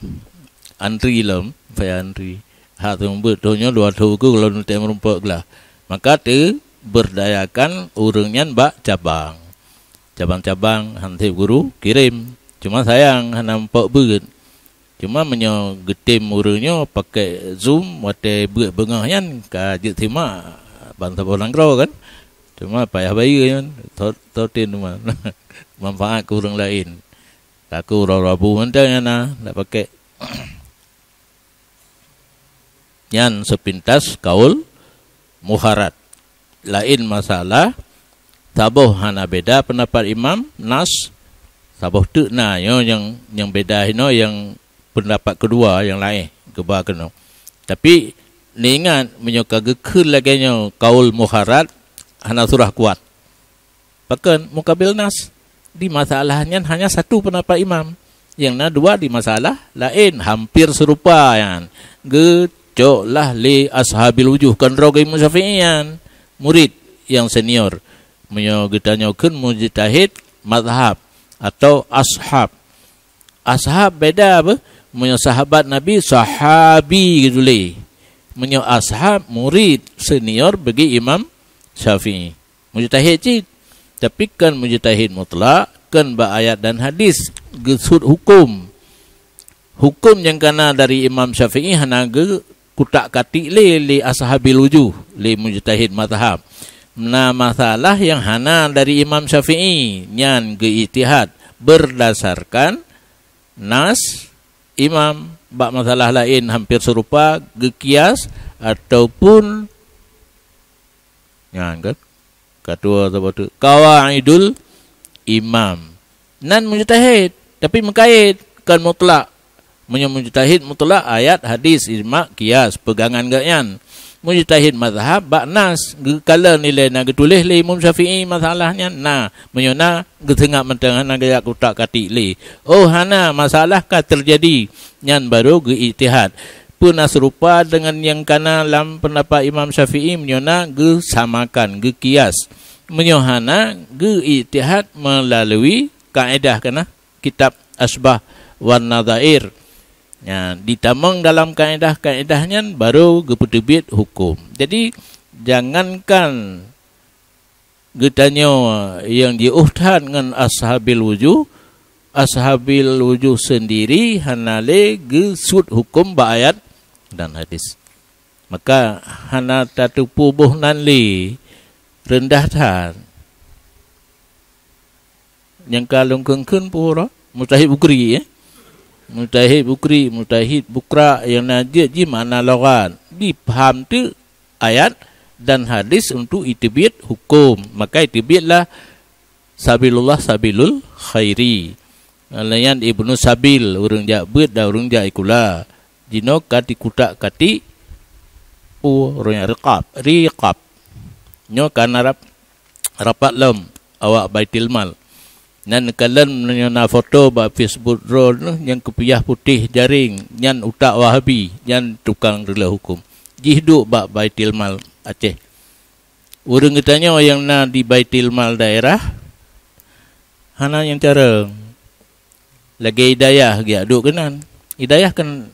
Antri lom, payah antri. Hak seumeubeuet thon nyoe dua thon keu lôn teuh meurumpok glah. Maka teubeurdayakan ureuëng nyan bak cabang. Cabang-cabang han sép guru kirém. Cuma sayang hana muphom beuet. Cuma meunyoe geutem ureuëng nyoe pakai Zoom watée beuet beungoh nyan ka jeuet simak bansaboh nanggroe kan. Cuma payah bayeue nyan, tho-, thotin teuma. Manfaat keu ureuëng laén. Ka keu uroe Rabu mantong nyan na, dak pakai. Nyan seupintas kaul mukharrat. Laén masalah, saboh hana beda peundapat imam, nas, saboh teuk na nyoe nyang, nyang beda hinoe nyang peundapat keudua nyang laén geuba keunoe. Tapi, neuingat, meunyoe ka geukheun lagée nyoe kaul mukharrat, hana surah kuat. Pakon mukabil nas? Di masalah nyan hanya satu peundapat imam. Nyang na dua di masalah laén, hampir seurupa nyan. Geucok lah lé ashabil wujuh, kon droe Imam Syafi'i nyan. Murit nyang senior. Meunyoe geutanyoe kheun mujtahid mazhab atau ashab. Ashab beda beuh. Meunyoe sahabat Nabi, sahabi geutuléh. Meunyoe ashab, murid senior bagi Imam Syafi'i. Mujtahid cit, tapi kon mujtahid mutlak, kon bak ayat dan hadis geusut huköm. Huköm nyang kana dari Imam Syafi'i hana geukutak-katik lé, lé ashabil wujuh, lé mujtahid mazhab. Na masalah nyang hana dari Imam Syafi'i, nyan geuijtihad berdasarkan nas imam. Bak masalah laén hampir serupa, geukias ataupun nyan kan, katua saboh teuk, qawaidul imam. Nan mujtahid, tapi meukait, kon mutlak. Meunyoe mujtahid mutlak, ayat, hadis, ijma, kias, peugangan geuh nyan. Mujtahid mazhab bak nas, geukalon ilée na geutuléh lé Imam Syafi'i masalah nyan. Na, meunyoe na, geuseungab mantong, hana geujak kutak-katik lé. Oh, hana, masalah ka teujadi, nyan barô geuijtihad. Peue na seurupa deungon nyang kana lam peundapat Imam Syafi'i? Meunyoe na, geusamakan, geukias. Meunyoe hana, geuijtihad meulalu kaedah kana kitab Asybah wan Nadhair. Nya, ditamong dalam kaedah-kaedah nyan barô geupeuteubiet huköm. Jadi, jangankan geutanyoe nyang jiôh that ngon ashabil wujuh, ashabil wujuh seundiri hana lé geusut huköm bak ayat dan hadis. Maka hana tateupeue boh nan lé, reundah that. Nyang ka lôn kheun-kheun peue uroe? Mujtahid bukri, eh? Mujtahid bukri, mujtahid bukra, nyang na jeuet jih makna lughat. Dipaham teuk ayat dan hadis untuk iteubiet huköm. Maka iteubietlah sabilullah sabilul khairi. Layan Ibnu Sabil, ureuëng jak beuet dan ureuëng jak sikula. Jinoe ka tikutak-katik ureuëng riqab, riqab. Nyoe ka na rap-, rapat lom awak Baitul Mal. Nan neukalon meunyoe na foto bak Facebook droeneuh nyang kupiah putéh jaréng, nyan utak Wahabi, nyan tukang reulôh huköm. Jih duek bak Baitul Mal Aceh. Ureuëng geutanyoe nyang na di Baitul Mal daerah hana nyang carông. Lagée Hidayah geujak duek keunan. Hidayah kan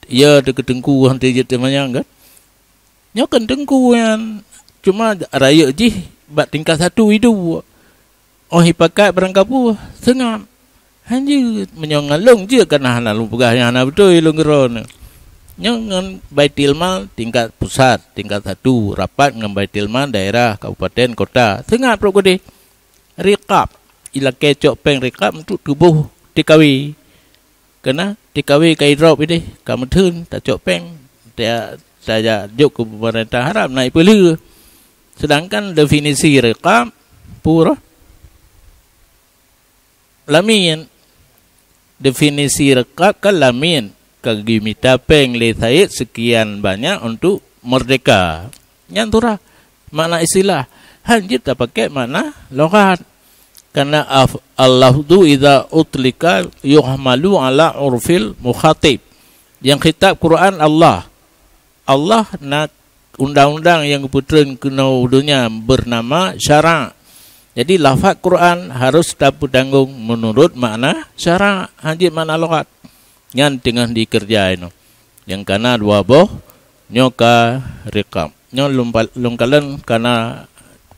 ya teukeutengku hante jeuet teumanyang kan. Nyoe kan teungku nyan, cuma rayeuk jih bak tingkat satu iduek. Óh ipakat barangkapeue, seungab. Han jeuet, meunyoe ngon lôn jeuet kana hana lôn peugah nyang hana beutôi lôn keudroe nyoe. Nyoe ngon Baitul Mal tingkat pusat, tingkat satu, rapat ngon Baitul Mal daerah, kabupaten, kota. Seungab rot keudeh. Riqab, ilakée cok péng riqab untuk tuboh T K W. Keuna T K W ka idrop ideh, ka meutheun, tacok péng, ta-, tajak jok keu peumeurintah, harab na ipeulheueh. Seudangkan definisi riqab, peue roh? Lamin. Definisi riqab kan lamin, ka geumita péng lé Said seukian banyak untuk meurdeka. Nyan surah makna istilah, han jeuet tapakék makna lughat. Karena af-, al-lafzu idza utlika yuhmalu ala urfil mukhatib. Nyang khitab Quran Allah. Allah na undang-undang nyang geupeutreun keunoe u donya beunama syara'. Jadi, lafaz Quran harus tapeutanggong meunurot makna syara', han jeuet makna lughat. Nyan teungoh dikeureuja inoe. Nyang kana dua boh, nyoe ka riqab. Nyoe lôn pa-, lôn kalon kana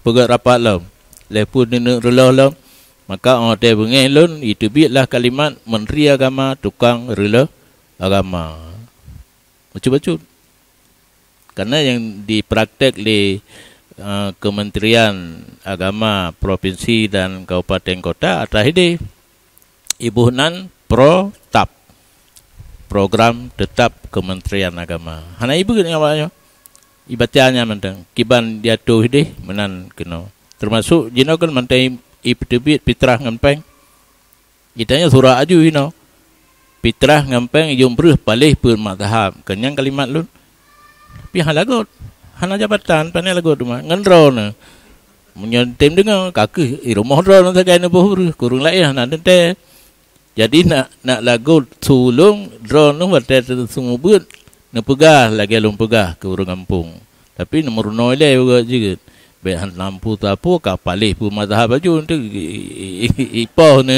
peugét rapat lom. Lheuh peue neuneuk reulôh lom, maka óh watée beungéh lôn, iteubietlah kalimat Menteri Agama, tukang reulôh agama. Bacut-bacut. Karena nyang dipraktek lé, eh, Kementerian Agama provinsi dan kabupaten kota atra hideh. Iboh nan pro tap, program tetap Kementerian Agama. Hana ibeut ngon awaknyoe. Ibaca nyan mantong, kiban diatoh deh meunan keunoe. Termasuk jinoe kan mantong i-, ipeuteubiet pitrah ngon péng. Geutanyoe surat aju inoe. Pitrah ngon péng ijom breueh paléh peuet mazhab. Keu nyan kalimat lôn. Tapi hana lagot. Hana jabatan, pane lagot teuma. Ngon droeneuh. Meunyoe tem deungoe, ka kheueh i rumoh droeneuh sagai neuboh breueh, keu ureuëng laén hana teuntée. Jadi nak, nak lagot su lôn, droeneuh watée teuseumeubeuet, neupeugah lagée lôn peugah keu ureuëng gampông. Tapi neumeurunoe ilée uroe jeuet. Bék han lampu sapu ka paléh peue mazhab aju tu i-, i-, i-, ipoh ni.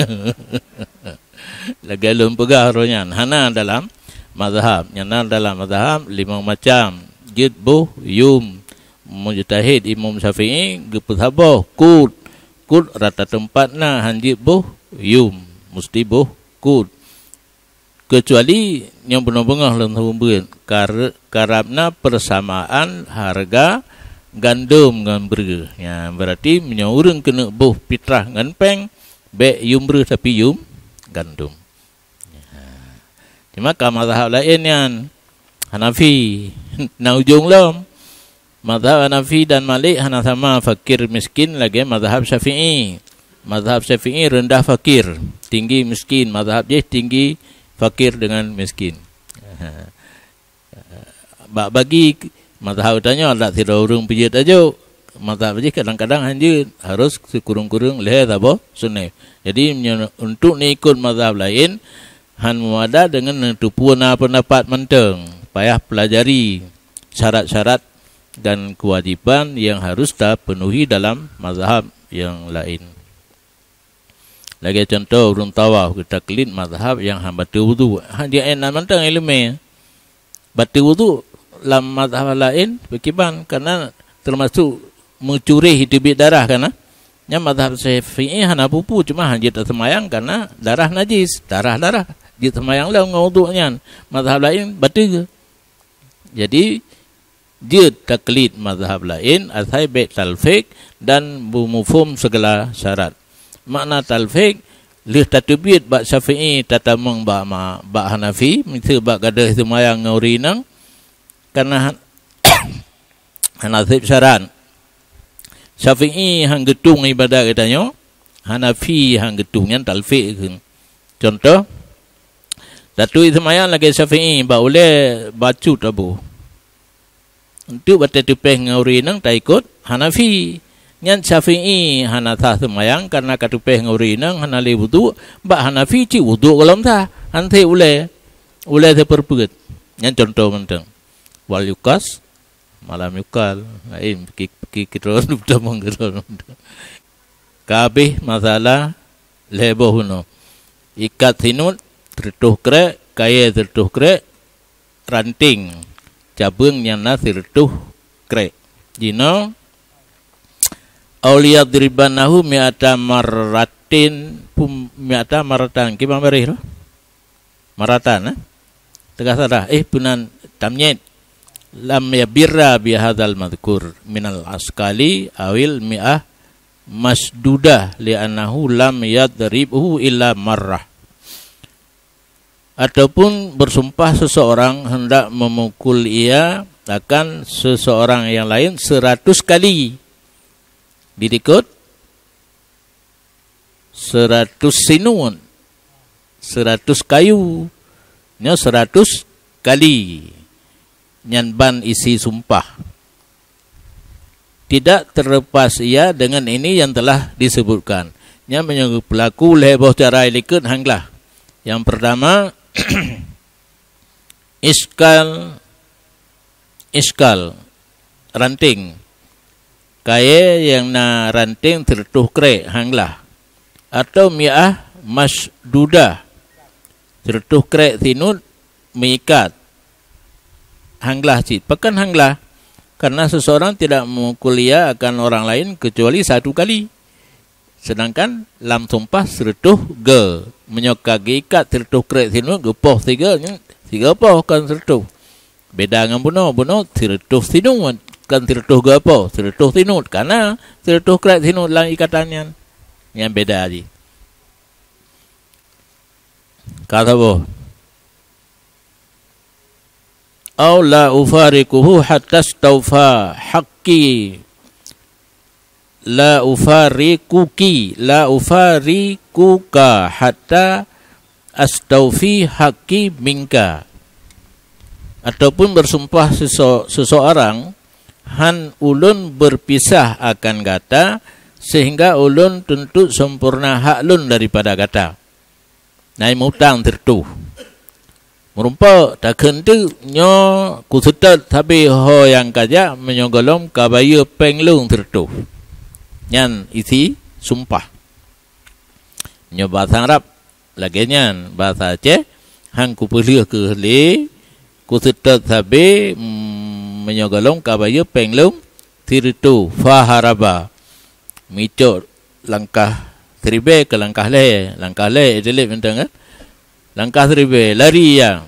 Lagée lôn peugah roh nyan, hana dalam mazhab. Nyan na dalam mazhab limong macam. Jeuet boh yum. Mujtahid Imam Syafi'i geupeusaboh kut. Kut rata teumpat na han jeuet boh yum. Musti boh kut. Keucuali nyang bunoe beungoh lôn seumeubeuet, kar-, karab na peusamaan hareuga gandom ngon breueh. Nyan beurati meunyoe ureuëng keuneuk boh pitrah ngon péng, bék yum breueh tapi yum gandom. Cuma ka mazhab laén nyan, Hanafi, na ujong lom. Mazhab Hanafi dan Malik hana sama fakir miskin lagée mazhab Syafi'i. Mazhab Syafi'i rendah fakir, tinggi miskin. Mazhab jih tinggi fakir dengan miskin. Bak bagi mazhab tanyoe adat sidroe ureuëng peujeuet ajok. Mazhab jih kadang-kadang han jeuet, harus sikureueng-kureueng lhée saboh seuneh. Jadi meunyoe untuk neuikot mazhab laén, han meuada deungon neuteupeue na peundapat mantong. Payah pelajari syarat-syarat dan kewajiban yang harus tapenuhi dalam mazhab yang lain. Lagée contoh ureuëng tawaf, geutaklid mazhab yang han bateue wudu. Han jeuet na mantong iéleumé. Bateue wudu lam mazhab laén, beukiban, karena termasuk meucureh teubiet darah kana. Nyan mazhab Syafi'i hana peue-peue, cuma han jeuet taseumayang karena darah najis, darah-darah. Jeuet seumayang lom ngon wudu nyan. Mazhab laén bateue. Jadi, jeuet taklid mazhab laén asai bék talfik dan beumuphom segala syarat. Makna talfik, lheueh tateubiet bak Syafi'i tatamong bak ma-, bak Hanafi, miseue bak gadôh seumayang ngon ureuëng inong, karena han-, hana seb syarat. Syafi'i han geutueng ibadat geutanyoe, Hanafi han geutueng, nyan talfik kheun. Contoh, tatui seumayang lagée Syafi'i bak ulée bacut taboh. Untuk batée teupéh ngon ureuëng inong taikot Hanafi. Nyan Syafi'i hana sah seumayang karena ka teupéh ngon ureuëng inong hana lé wudu, bak Hanafi cit wudu gohlom sah, han seb ulée. Ulée seupeurpeuet. Nyan contoh mantong. Wal yuqas ma lam yuqal. Laén peuki-peuki keudroe tamong keudroe. Ka habéh masalah lhée boh bunoe. Ikat sinut, sireutôh krék, kayée sireutôh krék, ranting cabeueng nyang na sireutôh krék. Jinoe, "Au liyadribanahu mi'ata marratin pum-, mi'ata marratan." Kiban baréh tu? Marratan, eh? Teuka salah. Eh, peunan tamnyét. "Lam yabirra bihadzal madzkur minal askali awil mi'ah masdudah li'annahu lam yadribhu illa marrah." Ataupun bersumpah seseorang hendak memukul ia akan seseorang yang lain seratus kali. Diikot seratus sinun, seratus kayu, nyoe seratus kali. Nyan ban isi sumpah. Tidak terlepas ia dengan ini yang telah disebutkan. Nyan meunyoe peulaku lhée boh cara ilikot han glah. Yang pertama, iskal, iskal, ranting. Kayée nyang na ranting sireutôh krék han glah. Atau mi'ah masdudah, sireutôh krék sinut meuikat. Han glah cit. Pakon han glah? Karena seseorang tidak memukul ia akan orang lain kecuali satu kali. Sedangkan lam sumpah sireutôh goe. Meunyoe ka geuikat sireutôh krék sinut, geupoh sigoe, nyan sigoe poh kon sireutôh. Beda ngon bunoe, bunoe sireutôh sinut, kon sireutôh goe poh, sireutôh sinut. Kana sireutôh krék sinut lam ikatan nyan. Nyan beda jih. Ka saboh. "Au la ufariquhu hatta astaufa haqqi." La ufariquki, la ufariquka hatta astaufi haqqi minka. Ataupun bersumpah seso-, seseorang, "Han ulôn berpisah akan gata, sehingga ulôn tuntut sempurna hak lôn daripada gata." Na imutang sireutôh. Meurumpok, takheun teuk nyoe kuseutôt sabe ho nyang ka jak meunyoe gohlom ka bayeue péng lôn sireutôh. Nyan isi sumpah. Nyoe basa Arab lagée nyan, basa Aceh, han kupeulheueh keu lé, kuseutôt sabe, mm, meunyoe gohlom ka bayeue péng lôn sireutôh, faharaba. Meuicok langkah siribée keu langkah lhée, langkah lhée idalét mantong kan? Langkah siribée, lari ia.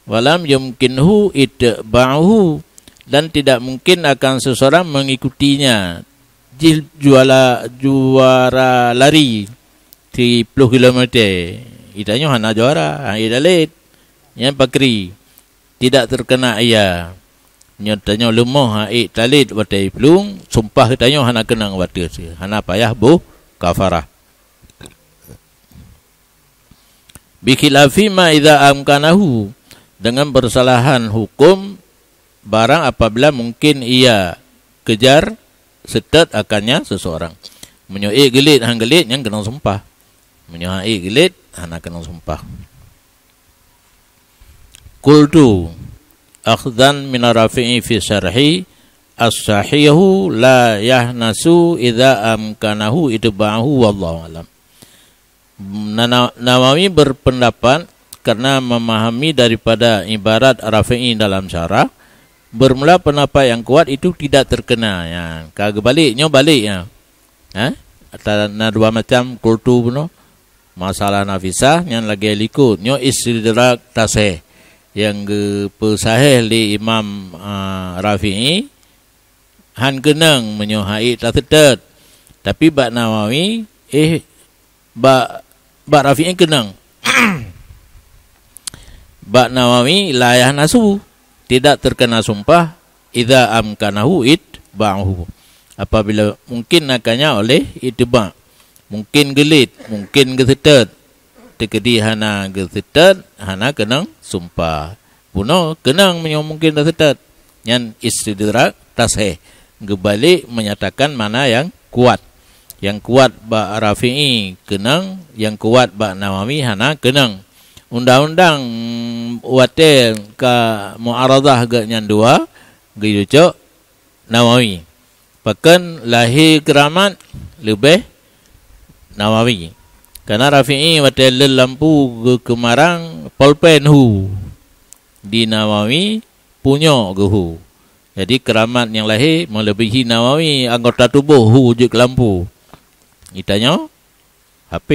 Walam yumkinhu itba'uhu, dan tidak mungkin akan seseorang mengikutinya. Jih juara, juara lari siploh kilometer. Itanyoe hana juara, han idalét. Nyan pakri. Tidak terkena ia. Nyoe tanyoe leumoh han idalét watée iplueng, sumpah tanyoe hana keunong watée, hana payah boh kafarah. Bikhilafi ma idza amkanahu, dengan persalahan hukum barang apabila mungkin ia kejar seutôt akannya seseorang. Meunyoe ék geulet han geulet, nyan keunong sumpah. Meunyoe han ék geulet, hana keunong sumpah. Qultu, akhdan min Rafi'i fi syarhi, as-sahihu la yahnasu idza amkanahu itba'uhu, wallahu alam. Nana-, Nawawi berpendapat, karena memahami daripada ibarat Rafi'i dalam syarah, bermula pendapat yang kuat itu tidak terkena. Ya, ka geubalik, nyoe balik, ya. Ha? Ata-, na dua macam qultu bunoe. Masalah nafisah nyan lagée likot. Nyoe istidrak tasih nyang geupeusahéh lé Imam, a, Rafi'i, han keunong meunyoe han ék taseutôt. Tapi bak Nawawi, eh, bak, bak Rafi'i keunong. Bak Nawawi, la yahnasu, tidak terkena sumpah, idza amkanahu itba'uhu, apabila mungkin akannya oleh itba'. Mungkin geulet, mungkin geuseutôt. Teukeudi hana geuseutôt, hana keunong sumpah. Bunoe keunong meunyoe mungkin taseutôt. Nyan istidrak tasih. Geubalik menyatakan makna nyang kuat. Nyang kuat bak Rafi'i keunong, nyang kuat bak Nawawi hana keunong. Undang-undang watée ka mu'aradhah geuh nyan dua, geuyue cok Nawawi. Pakon lahé keuramat leubeh Nawawi. Karena Rafi'i watée lheueh lampu geukeumarang polpen hu. Di Nawawi punyok geuhu. Jadi keuramat nyang lahé meuleubèhi Nawawi anggota tuboh hu jeuet keu lampu. Geutanyoe H P.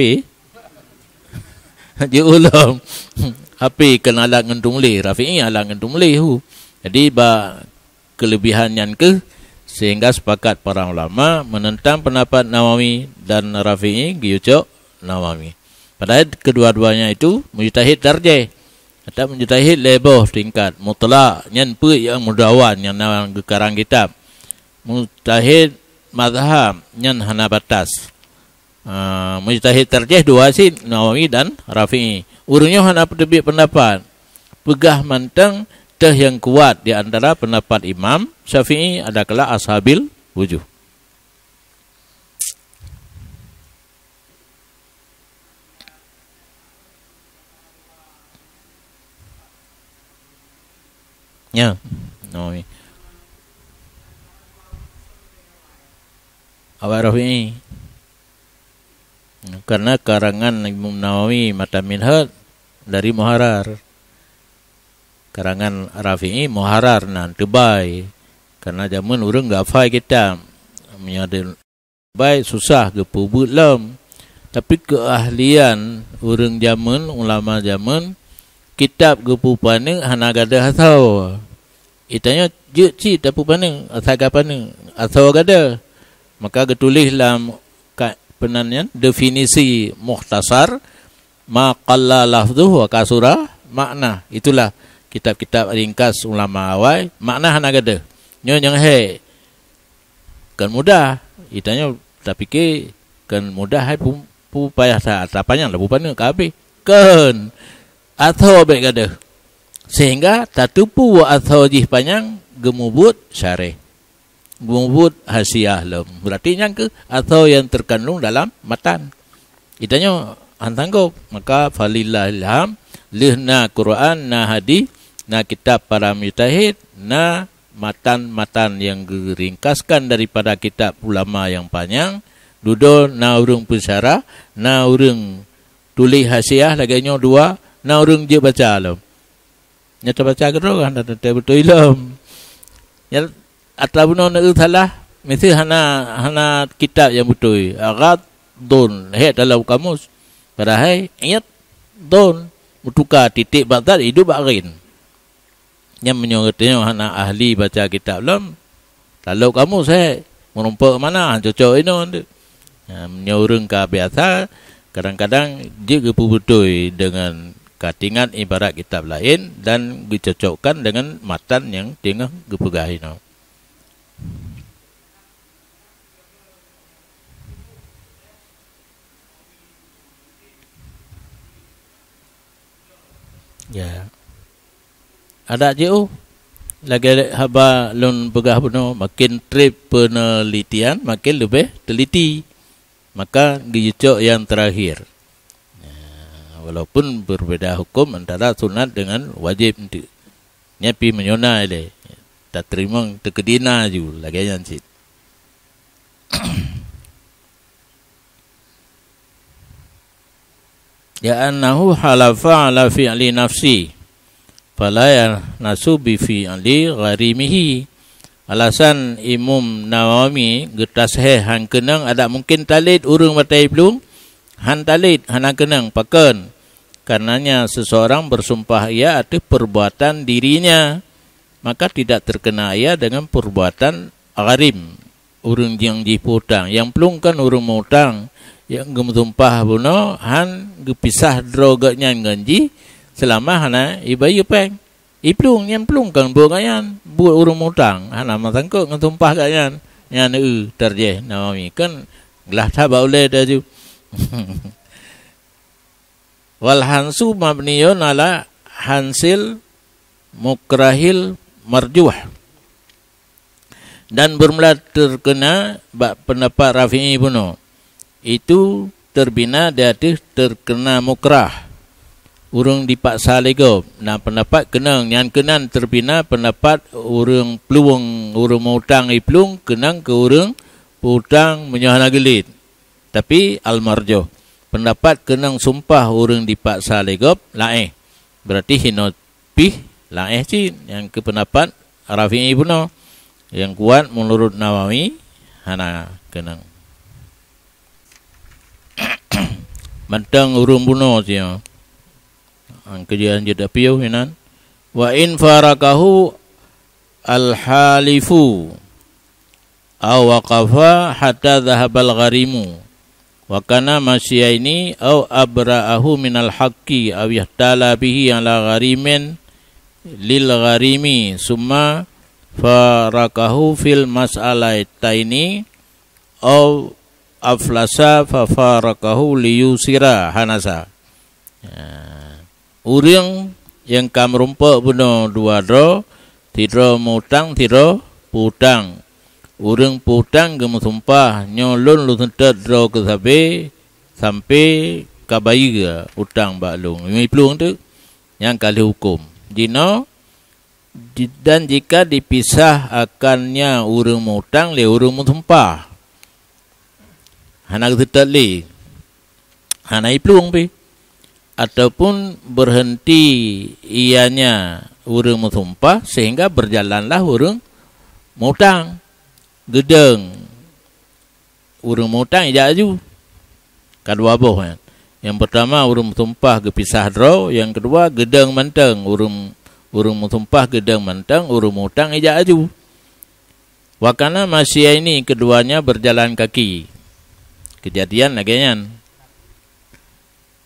Jeuet ulôn. H P kon alat ngon tumuléh, Rafi'i alat ngon tumuléh hu. Jadi bak keulebihan nyan keuh sehingga sepakat para ulama menentang pendapat Nawawi dan Rafi'i, geuyue cok Nawawi. Padahai kedua-duanya itu mujtahid tarjih. Atau mujtahid lhèe boh tingkat, mutlak, nyan peuet nyang meudawan nyang na geukarang kitab. Mujtahid mazhab nyan hana batas. Ah, mujtahid tarjih dua cit, Nawawi dan Rafi'i. Ureueng nyoe hana peuteubiet peundapat. Peugah mantong teuh nyang kuat di antara peundapat Imam Syafi'i adalah ashabil wujuh. Ya, Nawawi. Awak Rafi'i. Karena karangan Imam Nawawi matan Minhaj dari Muharrar. Karangan Rafi'i Muharrar nan teubai. Karena jameun ureueng geuhafai kitab. Meunyoe bai susah geupeubuet lom. Tapi keuahlian ureueng jameun, ulama jameun, kitab geupeupaneuk hana gadôh asoe. Geutanyoe jeuet cit tapeupaneuk, asai ka paneuk, asoe gadôh. Maka geutuléh lam ka-, peunan nyan, definisi mukhtasar, "Ma qalla lafzuhu wa kasura ma'na." Itulah kitab-kitab ringkas ulama awai, makna hana gadôh. Nyoe nyang hék. Kon mudah. Geutanyoe tapike kon mudah hai pu-, pu payah sa-, tapanyang lam buku paneuk ka habéh. Kon. Asoe bèk gadôh. Sehingga tateupeue asoe jih panyang geumubuet syarah. Geumubuet hasiah lom. Berarti nyan keuh asoe nyang teukandong dalam matan. Geutanyoe han sanggob, maka falillahil ham, Lheueh na Quran, na hadis, na kitab para mujtahid, na matan-matan nyang geuringkaskan daripada kitab ulama nyang panyang, dudoe na ureuëng peusyarah, na ureuëng tuléh hasiah lagée nyoe dua, na ureuëng jeuet baca lom. Nyata baca keudroe hana teuntée beutôi lom. Nya atra bunoe neueu salah, miseue hana, hana kitab nyang beutôi. Ghaddun, hék dalam kamus. Padahai iet don meutuka titik bak zat idup bak ghin. Nyan meunyoe geutanyoe hana ahli baca kitab lom, talok kamus hék, meurumpok mana, cocok inoe. Ha, meunyoe ureuëng ka biasa, kadang-kadang jeuet geupeubeutôi deungon ka teuingat ibarat kitab laén dan geucocokkan deungon matan nyang teungoh geupeugah inoe. Ya. Adak jiôh, lagée haba lôn peugah bunoe, makin treb peunelitian, makin leubeh teliti. Maka geuyucok nyang teurakhir. Ya, walaupun berbeda hukum antara sunat dengan wajib enteuk. Nyan pih meunyoe na ilée, tateurimong teukeudi na ju, lagée nyan cit. Li'annahu halafa ala fi'li nafsi, fala yanasu bi fi'li gharimihi. Alasan Imam Nawawi geutashéh han keunong adak mungken talét ureuëng batée plueng, han talét, hana keunong. Pakon? Karenanya seseorang bersumpah ia ateueh perbuatan dirinya, maka tidak terkena ia dengan perbuatan gharim. Ureuëng nyang jipeuutang, nyang plueng kan ureuëng meuutang, nyang geumeusumpah bunoe han geupisah droe geuhnyan ngon jih seulama hana ibayeue péng. Iplueng, nyang plueng kan buet geuhnyan, buet ureuëng meuutang, hana meusangkot ngon sumpah geuhnyan. Nyan eu tarjih Nawawi, kan glah that bak ulée teuh ju. Wal hansu mabniyun ala hansil mukrahil marjuh. Dan bermula terkena bak pendapat Rafi'i bunoe. Itu terbina di ateueh terkena mukrah, ureuëng dipaksa lé gob. Na pendapat keunong, nyan keunan terbina pendapat ureuëng plueng, ureuëng meuutang iplueng keunong keu ureuëng peuutang meunyoe hana geulet. Tapi al-marjuh, pendapat keunong sumpah ureuëng dipaksa lé gob laén. Berarti hinoe pih laén cit nyang keu pendapat Rafi'i bunoe. Nyang kuat meunurot Nawawi hana keunong. Mantong ureuëng bunoe sia. Angkeujian jeuet apiôh inan. Wa in farakahu al-halifu aw waqafa hatta dhahabal gharimu, wa kana masyiyaini aw abra'ahu minal haqqi aw ihtala bihi ala gharimin lil gharimi, summa farakahu fil mas'alataini aw aflasa fa farakahu liyusira hanasa. Ya. Ureuëng nyang ka meurumpok bunoe dua droe, sidroe meuutang, sidroe peuutang. Ureuëng peuutang geumeusumpah, "Nyoe lôn lôn seutôt droe keu sabe, sampoe ka bayeue utang bak lôn." Iplueng teuk, nyang ka lheueh huköm. Jinoe, ji-, dan jika dipisah akannya ureuëng meuutang lé ureuëng meusumpah, hana geuseutôt lé, hana iplueng pih, ataupun berhenti ianya ureuëng meusumpah sehingga berjalanlah ureuëng mutang, geudong ureuëng mutang ijak aju. Ka dua boh nyan. Nyang peurtama ureuëng meusumpah geupisah droe, nyang keudua geudong mantong ureuëng, ureuëng meusumpah geudong mantong, ureuëng mutang ijak aju. Wa kana masyiyaini, keduanya berjalan kaki. Kejadian lagée nyan.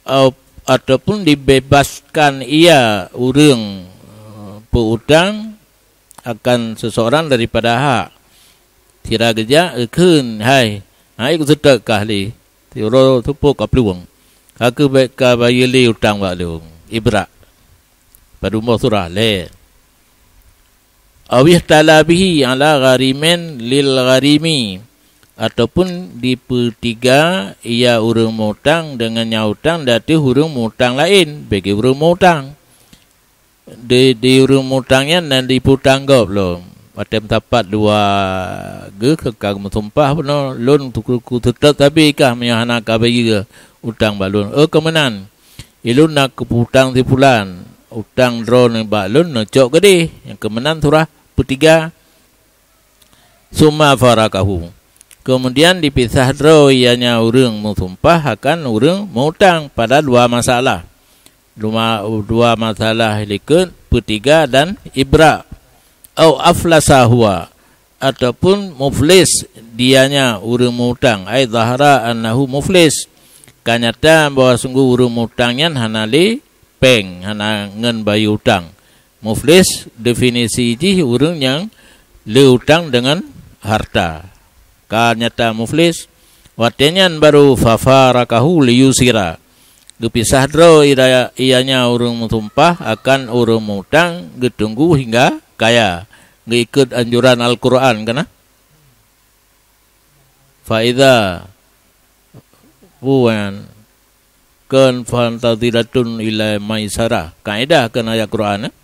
Au-, ataupun dibebaskan ia ureuëng, eh, peuutang akan seseorang daripada hak. Sira geujak geukheun, "Hai, hai kuseutôt kah lé, sidroe teupok ka plueng. Ka keuh bék ka bayeue lé utang bak lôn." Ibra. Padum boh surah lé. Awih tala bihi ala gharimin lil gharimi. ataupun dipeutiga ia ureuëng mutang deungon nyang utang di ateueh ureuëng mutang laén, bagi ureuëng mutang. Di, di ureuëng mutang nyan dan dipeutanggob lom. Watée meusapat dua geuh ka meusumpah bunoe, lôn ku-, ku-, kuteuteup sabe kah meunyoe hana ka bayeue utang bak lôn. Oh, keumenan, ilôn na kupeutang si fulan, utang droeneuh bak lôn neucok keudeh. Nyang keumenan surah peutiga, summa farakahu. Keumudian dipisah droe ianya ureuëng meusumpah akan ureuëng mutang pada dua masalah. Dua, dua masalah likot, peutiga dan ibra. Au aflasa huwa, ataupun muflis dianya ureuëng mutang, ai zahara annahu muflis. Ka nyata bahwa sungguh ureuëng mutang nyan hana lé péng, hana ngon bayeue utang. Muflis definisi jih ureuëng nyang le utang deungon harta. Ka nyata muflis, watée nyan baru fafarakahu liyusira. Geupisah droe ira-, ianya ureuëng meusumpah akan ureuëng mutang, geutunggu hingga kaya. Geuikot anjuran Al-Qur'an kana? Fa idza, buan, kan fantaziratun ila maisarah. Kaedah kan ayat Quran, eh?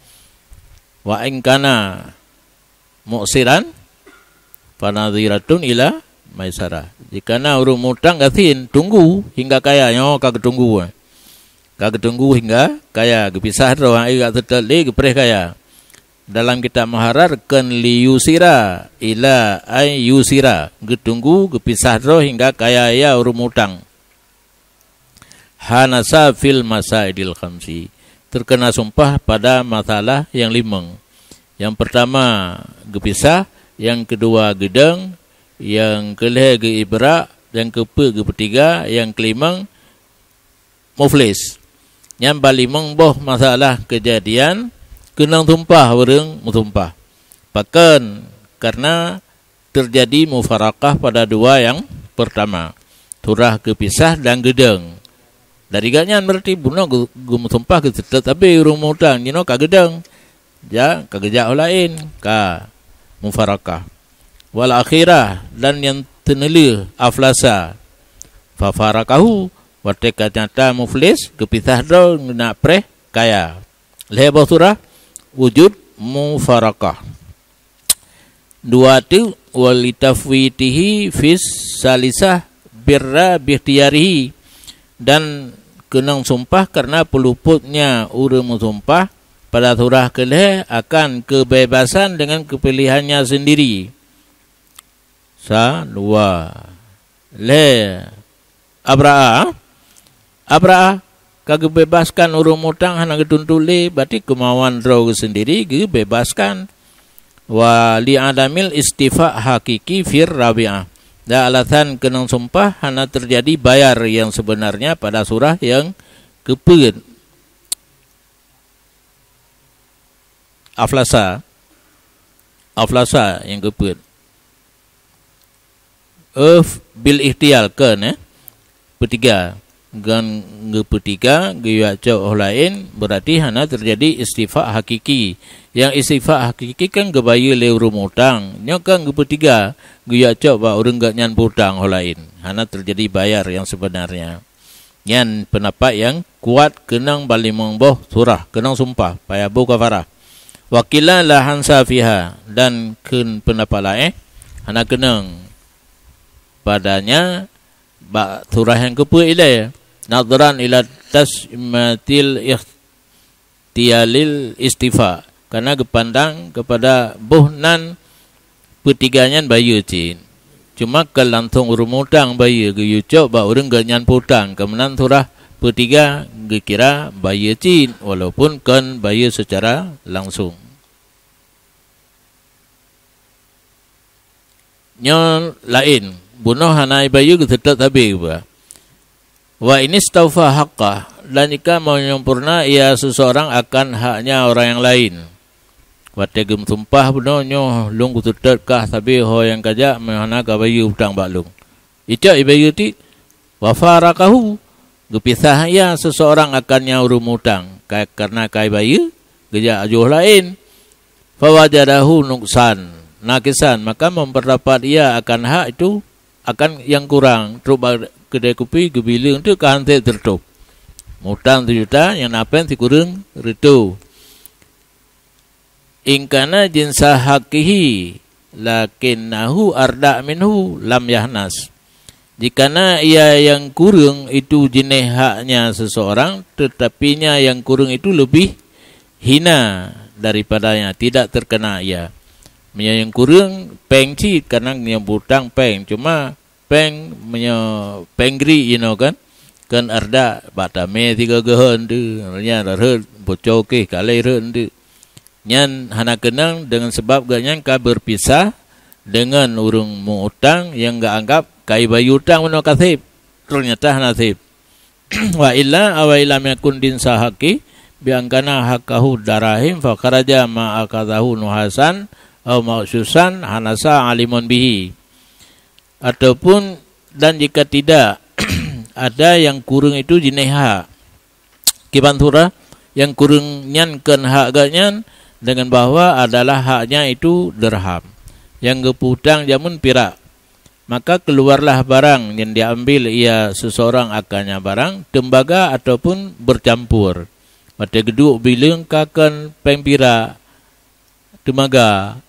Wa in kana mu'siran fanadhiratun ila maisarah. Jika na ureuëng mutang gasien, tunggu hingga kaya, nyoe ka geutunggu, eh. Ka geutunggu hingga kaya, geupisah droe, hai gak seutôt lé geupreh kaya. Dalam kitab Muharrar, kan liyusira, ila ay yusira, geutunggu, geupisah droe hingga kaya ia ureuëng mutang. Hanasa fil masaidil khamsi, terkena sumpah pada masalah yang limong. Yang pertama geupisah, yang kedua geudong, yang keulhée geuibra, yang keupeuet geupeutiga, yang kelimong muflis. Nyan ba limong boh masalah keujadian keunong sumpah ureuëng meusumpah. Pakon? Karena terjadi mufarakah pada dua yang pertama, surah geupisah dan geudong. Dari gobnyan berarti bunoe geu-, geumeusumpah geuseutôt sabe ureuëng mutang, jinoe ka geudong. Jak, ka geujak u laén, ka mufarakah. Wal akhirah, dan nyang teuneulheueh, aflasa. Fafarakahu, watée ka nyata muflis, geupisah droe, geunak preh kaya. Lhée boh surah, wujud mufarakah. Dua teuk, walitafwitihi fis salisah birra bihtiyarihi, dan keunong sumpah karena peuluputnya ureuëng meusumpah pada surah keulhée akan keubebasan dengan keupilihannya sendiri. Sa, dua, lhée. Abra'a, Abra'a ka geubebaskan ureuëng mutang hana geutuntot lé, berarti keumauan droe geuh sendiri geubebaskan. Wa li adamil istifa hakiki fir rabi'ah. Dan alasan keunong sumpah hana terjadi bayar yang sebenarnya pada surah yang keupeuet. Aflasa. Aflasa yang keupeuet. Uf bil ihtiyal kan, eh? Peutiga. Ngon geupeutiga, geuyue cok óh laén, berarti hana terjadi istifa hakiki. Yang istifa hakiki kan geubayeue lé ureuëng mutang. Nyoe kan geupeutiga, geuyue cok bak ureuëng gobnyan peutang óh laén. Hana terjadi bayar yang sebenarnya. Nyan peundapat nyang kuat keunong bak limong boh surah, keunong sumpah, payah boh kafarah. Wa qila la hansa fiha, dan kheun peundapat laén, hana keunong padanya bak surah nyang keupeuet ilée, nadharan ila tasmiyatil ikhtiyalil istifa, karena geupandang keupada boh nan peutiga nyan bayeue cit. Cuma kon langsong ureuëng mutang bayeue geuyue cok bak ureuëng gobnyan peutang, keumeunang surah peutiga geukira bayeue cit, walaupun kon bayeue seucara langsong. Nyoe laén, bunoe hana bayeue geuseutôt sabe geuba. Wa inistaufa haqqah, dan jika menyempurna ia seseorang akan haknya orang yang lain. Watée geumeusumpah bunoe, nyoe lôn kuseutôt kah sabe ho nyang kajak meuhana ka bayeue utang bak lôn. Icok ibayeue ti, wa faraqahu, geupisah ia seseorang akan nyang ureuëng mutang, ka-, karena ka ibayeue, geujak ajoh laén. Fawajadahu nuksan, nakisan, maka memperdapat ia akan hak itu akan nyang kurang, trok bak keudè kupi geubi leueng teuk ka han sép sireutoh. Mutang sijuta nyang na péng sikureueng reutôh. In kana jinsa haqqihi, lakinnahu arda minhu lam yahnas. Jikana ia nyang kureueng itu jinéh haknya seseorang, tetapi nya nyang kureueng itu lebih hina daripadanya, tidak terkena ia. Meunyoe nyang kureueng péng cit, kadang nyang butang péng, cuma péng, meunyoe péng gri jinoe kan, kan arda bak tamè sigoe geuhon tu, nyan rhot boco keh kalai rhot tu. Nyan hana keunong deungon sabab geuhnyan ka berpisah deungon ureuëng meu-utang nyang geuanggab ka ibayeue utang meunoe ka sép, ternyata hana sép. Wa illa aw lam yakun jinsa haqqi, bi an kana haqqahu darahim fa kharaja ma akhadhahu nuhasan aw maghsusan hanasa alimun bihi. Ataupun, dan jika tidak, ada nyang kureueng itu jinéh hak. Kiban surah, nyang kureueng nyan kon hak geuhnyan, dengan bahwa adalah haknya itu dirham, nyang geupeu-utang jameun pirak. Maka keluarlah barang nyang diambil ia seseorang akannya barang, tembaga ataupun bercampur. Watée geuduek bi leueng ka kon péng pirak, teumaga,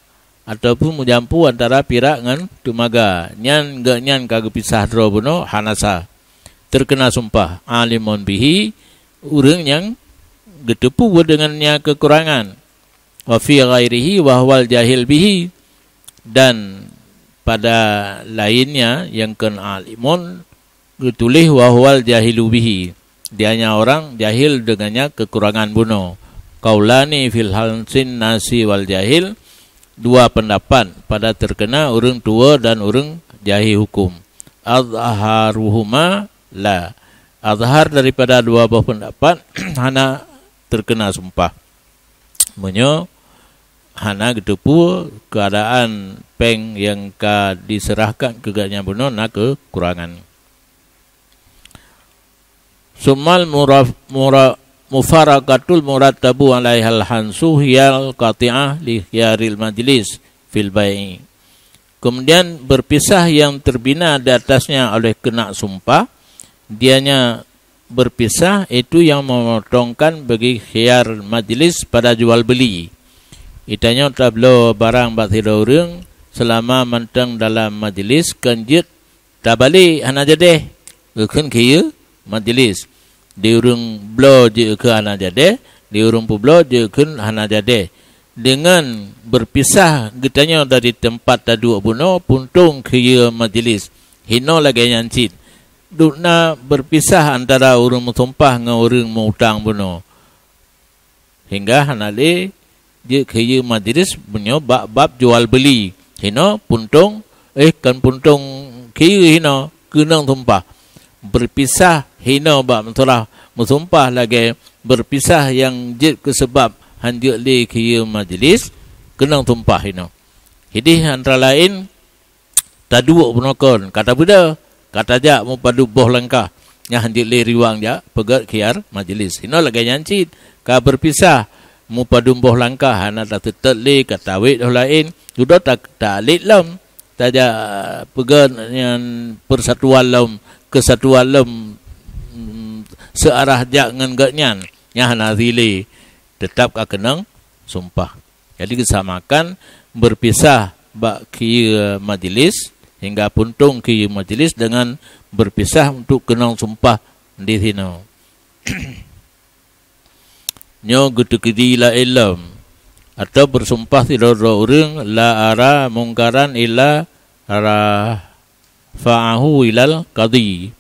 ataupun meujampu antara pirak ngon teumaga, nyan geuhnyan ka geupisah droe bunoe, hanasa, terkena sumpah, alimun bihi, ureuëng nyang geuteupeue deungon nya keukurangan, wa fi ghairihi wa huwal jahil bihi, dan pada lainnya nyang kon alimun geutuléh wa huwal jahilu bihi, dianya orang jahil deungon nya keukurangan bunoe. Qaulani fil khansin nasi wal jahil, dua pendapat pada terkena ureuëng tuwoe dan ureuëng jahil huköm. Azharuhuma la. Azhar daripada dua boh pendapat hana terkena sumpah. Meunyoe hana geuteupeue keuadaan péng nyang ka diseurahkan keu geuhnyan bunoe na keukurangan. Summal muraf-, mura-, mufaraqatul murattabu alaihal hansu hiyal qati'ah li khiyaril majlis fil bai'i. Kemudian berpisah yang terbina di atasnya oleh kena sumpah, dianya berpisah itu yang memotongkan bagi khiyar majlis pada jual beli. Geutanyoe tabloe barang bak sidroe ureuëng, seulama mantong dalam majlis kon jeuet tabalek hana jadeh, geukheun khiyeue majlis. Di ureuëng bloe jeuet keu hana jadeh, di ureuëng peubloe jeuet keu hana jadeh. Deungon berpisah geutanyoe dari teumpat taduek bunoe, puntong khiyeue majlis. Hinoe lagée nyan cit. Dubna berpisah antara ureuëng meusumpah ngon ureuëng meu-utang bunoe. Hingga hana lé jeuet khiyeue majlis meunyoe bak bab jual beli. Hinoe puntong, eh, kon puntong khiyeue hinoe, keunong sumpah. Berpisah hinoe bak meusulah meusumpah lagée berpisah nyang jeuet keu seubab han jeuet lé khiyeue majlis, keunong sumpah hinoe. Ideh antara laén, taduek bunoe kon, ka tabeudôh, ka tajak meupadub boh langkah, nyan han jeuet lé riwang jak peugét khiyar majlis. Hinoe lagée nyan cit, ka berpisah, meupadub boh langkah, hana taseutôt lé, ka tawét dôh laén, dudoe ta-, talét lom, tajak peugét nyan persatuan lom, keusatuan lom, mm, seuarah jak ngon geuhnyan, nyan hana lé, teutab ka keunong sumpah. Jadi, geusamakan berpisah bak khiyeue majlis, hingga puntong khiyeue majlis deungon berpisah untuk keunong sumpah di sinoe. Nyoe geuteukeudi laén lom, atau bersumpah sidroe-droe ureuëng, "La ara mungkaran illa rafa'ahu ilal qadhi."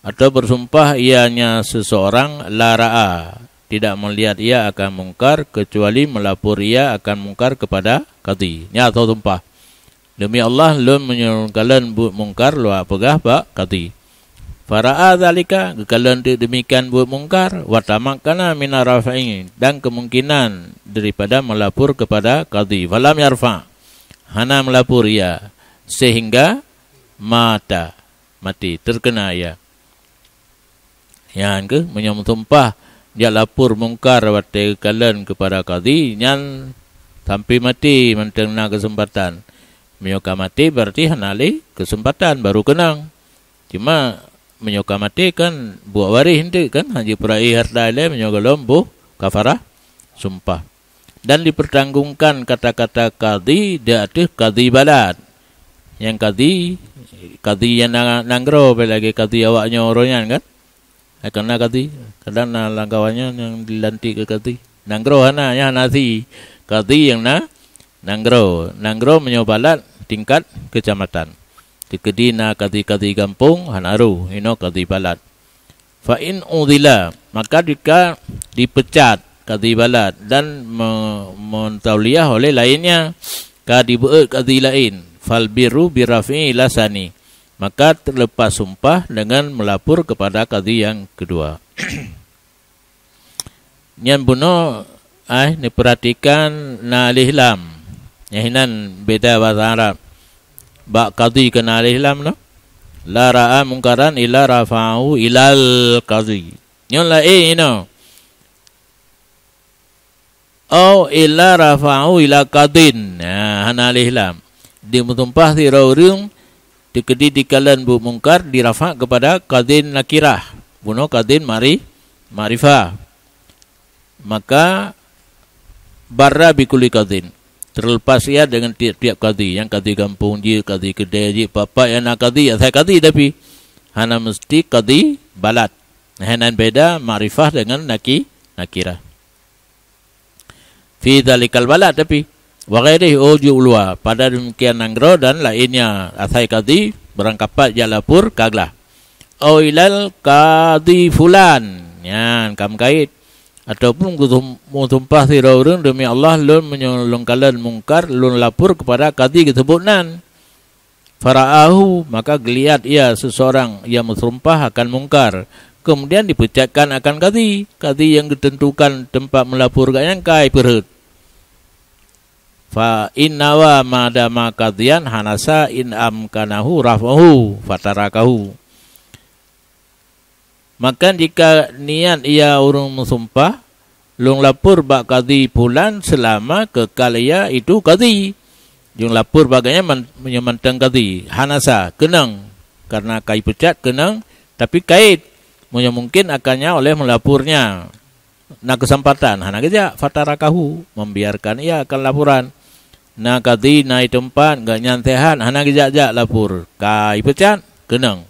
Atau bersumpah ianya seseorang la ra'a, tidak melihat ia akan mungkar kecuali melapor ia akan mungkar kepada kadhi. Nyan atau sumpah, "Demi Allah, lôn meunyoe kalon buet mungkar lôn peugah bak kadhi." Fara'a dzalika, geukalon teuk demikian buet mungkar, wa tamakkana mina raf'i, dan kemungkinan daripada melapor kepada kadhi. Falam yarfa, hana melapor ia, sehingga mata, mati, terkena ia. Nyan keuh, meunyoe meusumpah jak lapor mungkar watée geukalon keupada kadhi, nyan sampai mati mantong na keuseumpatan. Meunyoe ka maté, berarti hana lé keuseumpatan, baru keunong. Cuma, meunyoe ka maté kan buet waréh enteuk kan, hana jipeurai hareuta ilée meunyoe gohlom boh kafarah sumpah. Dan dipertanggungkan kata-kata kadhi di ateueh kadhi balad. Nyang kadhi, kadhi nyang na-, nanggroe, bèk lagèe kadhi awak nyoe uroe nyan kan. Hai, kana kadhi, kadang na lam kawan nyan nyang dilantik keu kadhi. Nanggroe hana, nyan hana si. Kadhi nyang na nanggroe. Nanggroe meunyoe balad tingkat keucamatan. Teukeudi na kadhi-kadhi gampông, hana rôh, inoe kadhi balad. Fa in udhila, maka jika dipecat kadhi balad dan me-, meutauliah oleh lainnya, ka dibeuet kadhi lain, fal birru biraf'i ila sani, maka terlepas sumpah dengan melapor kepada kadhi yang kedua. Nyan bunoe, ai, neupeuratikan na alif lam. Nyan hinan beda bahasa Arab. Bak kadhi keu na alif lam noh. La ra'a mungkaran illa rafa'ahu ilal kadhi. Nyoe laén inoe. Au illa rafa'ahu ila kadhin. Nah, hana alif lam. Dimeusumpah sidroe ureuëng teukeudi dikalon buet mungkar dirafa' keupada kadhin nakirah. Bunoe kadhin mari-, makrifah. Maka barra bikulli kadhin. Terlepas ia dengan tiap-tiap kadhi. Nyang kadhi gampông jih, kadhi keudè jih, peue-peue nyang na kadhi, asai kadhi tapi hana meusti kadhi balad. Nah, nan beda makrifah dengan naki-, nakirah. Fi dzalikal balad tapi, wa ghairihi, oh, jeuet u luwa, pada demikian nanggroe dan lainnya, asai kadhi, barangkapat jak lapor ka glah. Au ilal kadhi fulan, nyan ka meukait. Ataupun geusum-, meusumpah sidroe ureuëng, "Demi Allah, lôn meunyoe lôn kalon mungkar, lôn lapor keupada kadhi geuseubot nan." Fara'ahu, maka geuliat ia seseorang yang meusumpah akan mungkar, kemudian dipecat akan kadhi. Kadhi yang geuteuntukan teumpat meulapor gobnyan ka ipeurhot. Fa in nawa ma dama kadhiyan hanasa in amkanahu raf'uhu fatarakahu. Maka jika niat ia ureuëng meusumpah, "Lôn lapor bak kadhi pulan seulama keukal ia itu kadhi." Lôn lapor bak gobnyan man-, meunyoe mantong kadhi, hanasa, keunong, karena ka ipecat keunong, tapi kait, meunyoe mungkin akan nyan oleh meulapornya. Na keuseumpatan, hana geujak, fatarakahu, membiarkan ia akan laporan. Na kadhi, na i teumpat, gobnyan sehat, hana geujak-jak lapor, ka ipecat, keunong.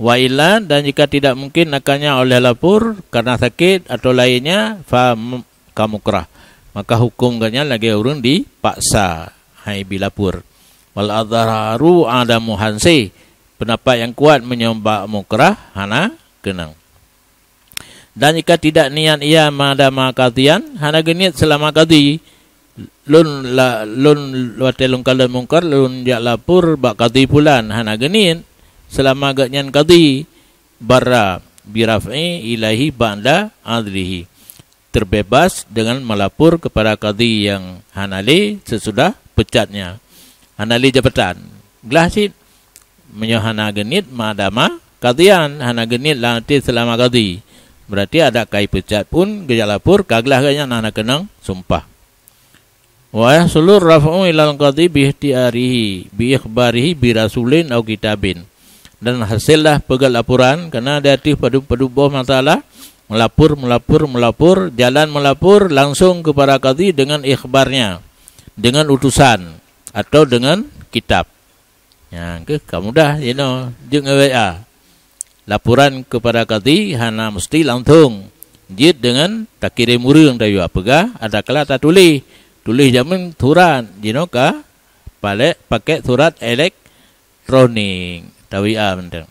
Wa illa, dan jika tidak mungkin akan nyan oleh lapor karena sakit atau lainnya, fa m-, ka mukrah. Maka huköm gobnyan lagée ureuëng dipaksa hai bi lapor. Wal azharu adamu hansi. Pendapat yang kuat meunyoe bak mukrah hana keunong. Dan jika tidak niat ia ma dama kadhiyan, hana geuniet seulama kadhi, lôn la-, lôn watée lôn kalon mungkar, lôn jak lapor bak kadhi pulan, hana geuniet seulama gobnyan kadhi, barra biraf'i ilaihi ba'da adlihi, terbebas dengan melapor kepada kadhi yang hana lé sesudah pecatnya. Hana lé jabatan. Glah cit. Meunyoe hana geuniet ma dama kadhiyan, hana geuniet lam até seulama kadhi, berarti adak ka ipecat pun geujak lapor ka glah gobnyan hana keunong sumpah. Wa yahsulu raf'u ilal qadhi bi ikhtiarihi, bi ikhbarihi bi rasulin au kitabin. Dan hasillah peugét laporan, karena di ateueh padub-padub boh masalah, melapor, melapor, melapor, jalan melapor langsung kepada kadhi dengan ikhbarnya, dengan utusan atau dengan kitab. Nyang keuh ka mudah jinoe jeuet ngon W A. Laporan kepada kadhi hana meusti langsong. Jeuet deungon takirém ureuëng tayue peugah, adakala tatuléh. Tuléh jameun surat, jinoe ka palek pakai surat elektronik, ta-W A mantong.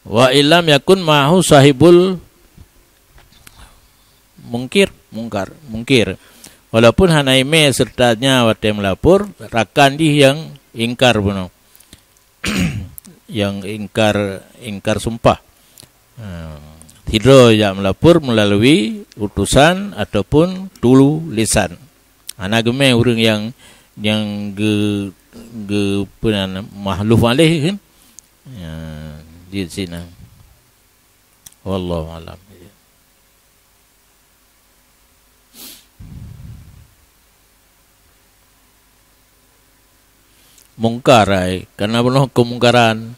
Wa illam yakun ma'ahu sahibul mungkir, mungkar, mungkir. Walaupun hana imé sertanya watée meulapor, rakan jih nyang ingkar bunoe. Nyang ingkar, ingkar sumpah. Ha, sidroe jak meulapor meulalu utosan ataupun tulisan. Hana geumé ureuëng nyang, nyang ge-, ge-, peue nan, mahluf aléh kan? Ya, di sinan. Wallahu alam. mungkar ai, karena bunoe kemungkaran.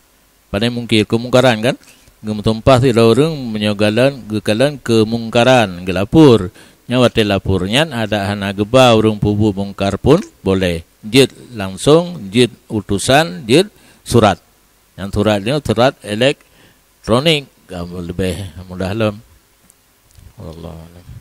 Pane mungkir, kemungkaran kan? Geumeutumpah sidroe ureuëng meunyoe galon, geukalon kemungkaran, geulapor. Nyan watée lapor nyan adak hana geuba ureuëng peubuet mungkar pun boleh. Jeuet langsong, jeuet utosan, jeuet surat. Nyang surat nyoe surat elektronik, ka leubeh mudah lom. Wallahu a'lam.